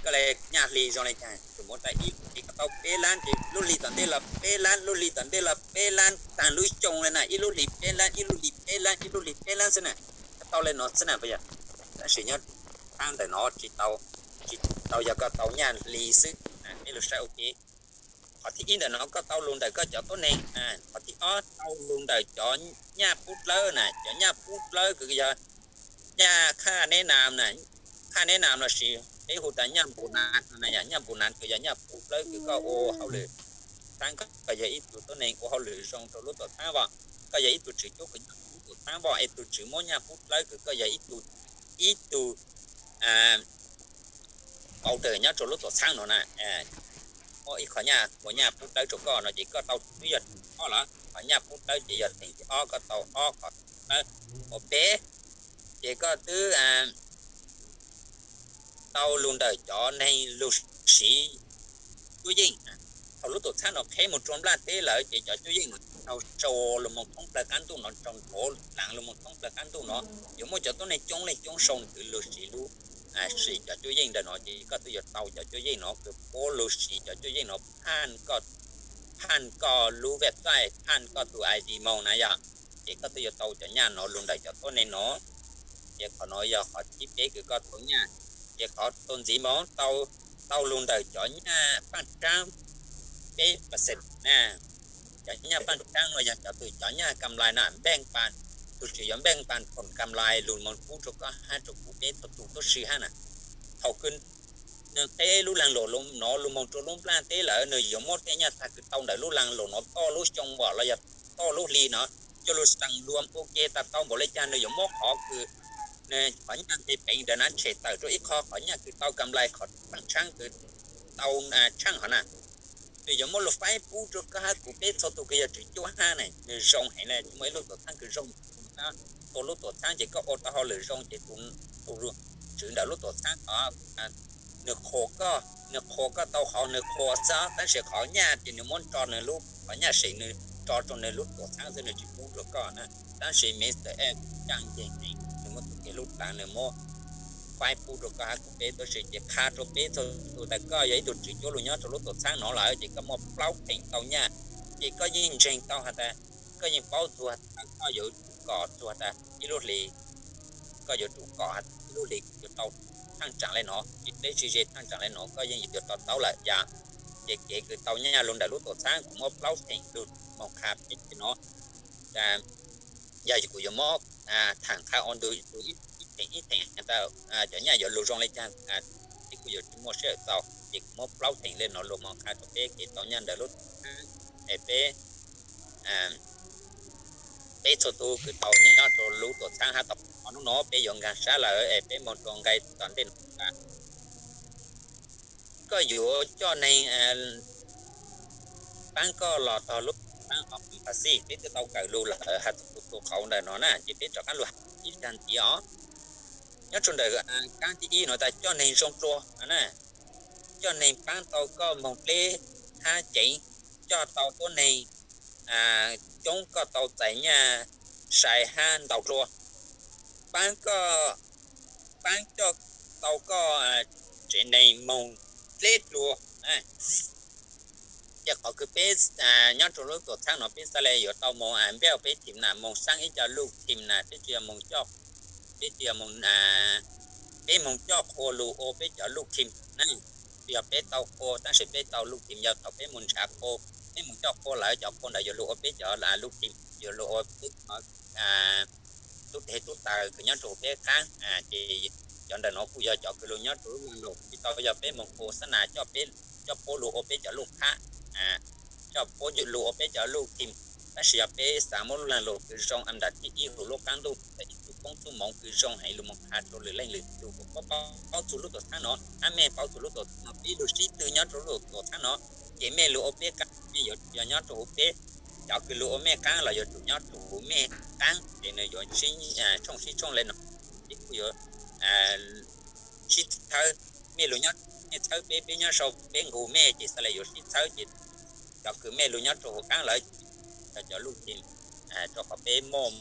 Koj le nyaj hli zoo le caag? Tug muab tas ib hlis koj tau peb lab, ces lub hli tom ntej los peb lab, lub hli tom ntej los peb lab, taag lub xyoo le na, ib lub hlis peb lab, ib lub hlis peb lab, ib lub hlis peb lab xwb na. Koj tau le no xwb na puas yog? Tab sis nyob thaab ntawm no tsi tau, tsi tau yog koj tau nyaj hli xwb. Peb lug saib ua ke. Qhov thib ib ntawm no koj tau lug ntawm koj cov tuab neeg, qhov thib ob tau lug ntawm cov nyaj pub dlawb na, cov nyaj pub dlawb kws yog nyaj khaj neb nam na, khaj neb nam lossis peb hu tas nyaj npus nav no na, yog nyaj npus nav kws yog nyaj pub dlawb kws koj ua hauj lwm thaab koj yog ib tug tuab neeg ua hauj lwm zoo rau lub tuam txhaab voj, koj yog ib tug tswv cuab kws nyob rau lub tuam txhaab voj es tug tswv muab nyaj pub dlawb kws koj yog ib tug, ib tug paus dawm nyob rau lub tuam txhaab no na, muab ib qho nyaj ua nyaj pub dlawb rau koj no ces koj tau twb yog ob lawm. Qhov nyaj pub dlawb ces yog theem thib ob, koj tau ob qho dlawb. Qhov peb ces koj twb tau lug ntawm cov neeg lug siv cuab yeej. Thaum lub tuam txhaab no qheb moog rua nplaj teb lawm ces cov cuab yeej no raug sau lug moog thoob plawg qaab ntuj no, raug nrhav dlaav lug moog thoob plawg qaab ntuj no, yuav muaj cov tuab neeg coob leej coob sau ntawv lug siv lub, siv cov cuab yeej ntawm no ces koj twb yuav tau cov cuab yeej no kws puab lug siv cov cuab yeej no phaj koj lub website, phaj koj tug I D moog na yog, ces koj twb yuav tau cov nyaj no lug ntawm cov tuab neeg no. Ces qhov no yog qhov thib peb kws koj tau nyaj. Ces qhov txuas ntxiv moog tau lug ntawm cov nyaj paaj tsaab peb percent na. Cov nyaj paaj tsaab no yog cov tug cov nyaj kam lais na, npeej pas, tug tswv yuav npeej pas khoom kam lais lug moog pub rua koj hab rua kuv peb txhua tug tuab si hab na. Thaum kws nwg qheb lub laag lug no lug moog rua lub nplaj teb lawm, nwg yuav muab tej nyaj tag kws tau ntawm lub laag lug no toj lub xyoo vom los yog toj lub hli no coj lug seem luas ua ke tas tau npaum le caag, nwg yuav muab qhov kws, qhov nyaj nteg peev ntawd na tshem tawm rua ib qho, qhov nyaj kws tau kam lais, qhov paaj tshaab kws tau tshaaj hov na, nwg yuav muab lug faib pub rua koj hab kuv peb txhua tug kws yog tswv cuab hab na. Nwg zoo heev le, tsi muaj ib lub tuam txhaab kws zoo txhua lub tuam txhaab ces koj ua tau hauj lwm zoo ces tus, tus tswv ntawm lub tuam txhaab hov, nwg qhuas koj, nwg qhuas koj tau qhov nwg qhuas xwb, tab sis qhov nyaj ces nwg muab tso nwg lub, qhov nyaj seem nwg tso rua nwg lub tuam txhaab xwb, nwg tsi pub rua koj na. Tab sis Mr F caaj nceeg heev, nwg muab tug kev lub dlaav nwg muab faib pub rua koj hab kuv peb tuab si, ces qha rua peb txhua tug tas koj yog ib tug tswv cuab lug nyob rua lub tuam txhaab no lawm ces koj muaj plaub theem tau nyaj. Ces koj yeej ntseeg tau has tas, koj yeej paub txug has tas koj yuav tsum kom txug has tas ib lub hlis, koj yuav tsum kom has tas ib lub hlis yuav tau thaaj tsaam le no, ib pleb tsi ze thaaj tsaam le no koj yeej yuav tau taub lawm yom. Ces kev kws tau nyaj lug ntawm lub tuam txhaab kuv muab plaub theem lug moog qha peb no. Yog kuv yuav muab thaam qha ua ntu ib theem ib theem tas cov nyaj yuav lug zoo le caag, peb kuj yuav tsi muaj sij hawm txaus, ces kuv muab plaub theem le no lug moog qha rua peb kev tau nyaj ntawm lub tuam txhaab es peb, peb txhua tug kws tau nyob rua lub tuam txhaab hab tau. Qhov nub no peb yuav nkaag sab lawm es peb moog rua nqe tom ntej no. Koj yuav coj neeg paab koj los tog lub tuam txhaab hov Phas Xij, peb twb tau kawm lug lawm has txug tus qauv ntawm no na, ces peb rov qaab lug has ib zag ntxiv os. Nyob rua ntawm kaab thib ib no tas coj neeg zoo dlua na, coj neeg paab tau koj moog dleb hab ceev, coj tau tuab neeg coob koj tau txais nyaj sai hab ntau dlua, paab koj, paab coj tau koj tsev neeg moog dleb dlua. Ces qhov kws peb nyob rua lub tuam txhaab no peb xaav le yuav tau moog npaj peb team nam, moog xaab ib co lub team nam, peb tsi yog moog coj, peb tsi yog moog, peb moog coj qhua lug ua peb cov lub team na. Tsi yog peb tau qhua tab sis peb tau lub team, yog thaum peb moog nrhav qhua, peb moog coj qhua lawm cov qhua ntawd yuav lug ua peb cov lub team, yuav lug ua peb tub teg tub taws kws nyob rua peb qaab. Ces cov ntawm no kuj yog cov kws lug nyob rua lub laag lug, tsi tau yog peb moog qhua xab nas coj puab lug ua peb cov lub qhab, coj puab lug ua peb cov lub team. Tab sis yog peb xaav muab lub laag lug kws zoo a nram thib ib huv lub qaab ntuj, ib txuj koob txuj moov kws zoo heev lug moog qha rua lwm leej lwm tug kuas paub txug lub tuam txhaab no, hab mej paub txug lub tuam txhaab no, peb lug sib tw nyob rua lub tuam txhaab no, ces mej lug ua peb qaab, mej yuav nyob rua huv peb. Cov kws lug ua mej qaab los yuav tsum nyob rua huv mej qaab, ces nwg yuav tshooj sib tshooj le no, peb kuj yuav sib txhawb, mej lug nyob, mej txhawb peb, peb nyob sau peb nqug mej ces xaav le yuav sib txhawb ces cov kws mej lug nyob rua huv qaab lawm, cov lug ces rua qhov peb muaj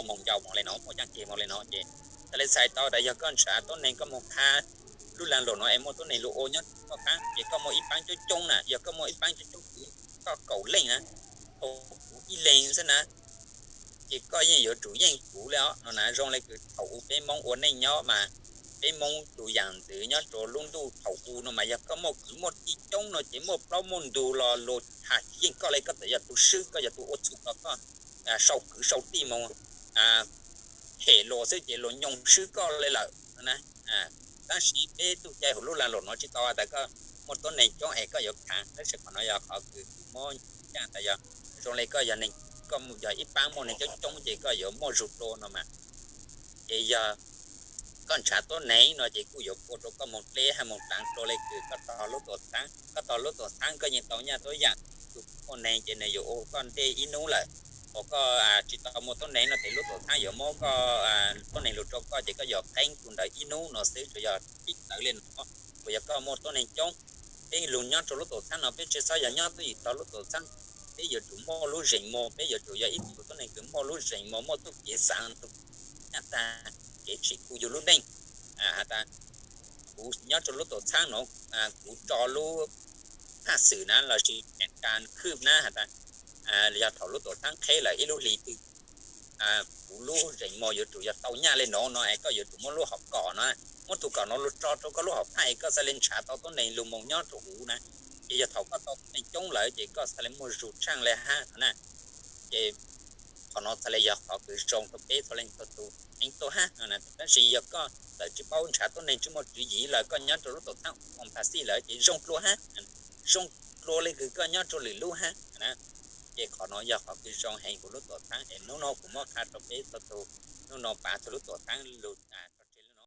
moog ncau moog le no, muaj caaj keg moog le no ces xaav le txhais tau tas yog koj nrhav tuab neeg koj moog qha lub laag lug no es muaj tuab neeg lug ua nyob koj qaab ces koj muaj ib paab coob coob na, yog koj muaj ib paab coob coob kws koj kaum leej na, kuv ib leeg xwb na, ces koj yeej yuav tsum yeej kuv le os no na. Zoo le kws thaum u peb Moob ua neej nyob mas peb Moob tus yaam ntxwv nyob rua lub ntuj thaum u no mas yog koj muaj kwv muaj tij coob no ces muaj plaub muaj ntug los luas has tsis yeej koj le, koj txawm yog tus swb, koj yog tus ua txuj los koj sau kwv sau tij moog phem luas xwb ces luas nyoo swb koj le lawm na. Tab sis peb tug cai huv lub laag lug no tsi tau tas koj muaj tuab neeg coob es koj yuav khaav, tab sis qhov no yog qhov kws kuv muab caaj tas yog zoo le koj yog neeg, koj yog ib paab muaj neeg coob coob ces koj yuav muaj zug dlua no mas. Ces yog koj nrhav tuab neeg no ces kuj yuav ua rua koj moog dleb hab moog dlaav dlua le kws koj tog lub tuam txhaab, koj tog lub tuam txhaab koj yeej tau nyaj tuab yaam, tus muaj neeg ces nwg yuav ua koj ntej ib nub lawm, ua koj tsi tau muaj tuab neeg no ces lub tuam txhaab yuav muab koj tuab neeg lug rua koj ces koj yuav qeeb tus ntawd ib nub no xwb, tsuas yog tib tawv le no. Kuas yog koj muaj tuab neeg coob, peb lug nyob rua lub tuam txhaab no peb tsi xob yog nyob twj ywm tog lub tuam txhaab, peb yuav tsum muaj lub zeem muag, peb yuav tsum yog ib tug tuab neeg kws muaj lub zeem muag, muaj txuj kev xaav, txuj kev tsim kuj yug lub neej. Has tas kuv nyob rua lub tuam txhaab no, kuv tso lub phaj xwm na lossis kas khwb na has tas yog thaum lub tuam txhaab qheb lawm ib lub hlis twg, kuv lub zeem muag yuav tsum yog tau nyaj le no no es koj yuav tsum muab lub hom kom no, muab tug kom no lug tso rua koj lub hom phaj es koj xaav le nrhav tau tuab neeg lug moog nyob rua huv na. Ces yog thaum koj tau tuab neeg coob lawm ces koj xaav le muaj zug tshaaj le hab no na. Ces qhov no xaav le yog qhov kws zoo rua peb txhua leej txhua tug heev tuaj hab no na. Tab sis yog koj txawm tsi paub nrhav tuab neeg tsi muaj tswv yim lawm koj nyob rua lub tuam txhaab oos phas xij lawm ces zoo dlua hab, zoo dlua le kws koj nyob rua lwm lub hab. Ces qhov no yog qhov kws zoo heev huv lub tuam txhaab es nub no kuv muab qha rua peb txhua tug, nub no pav txhua lub tuam txhaab lug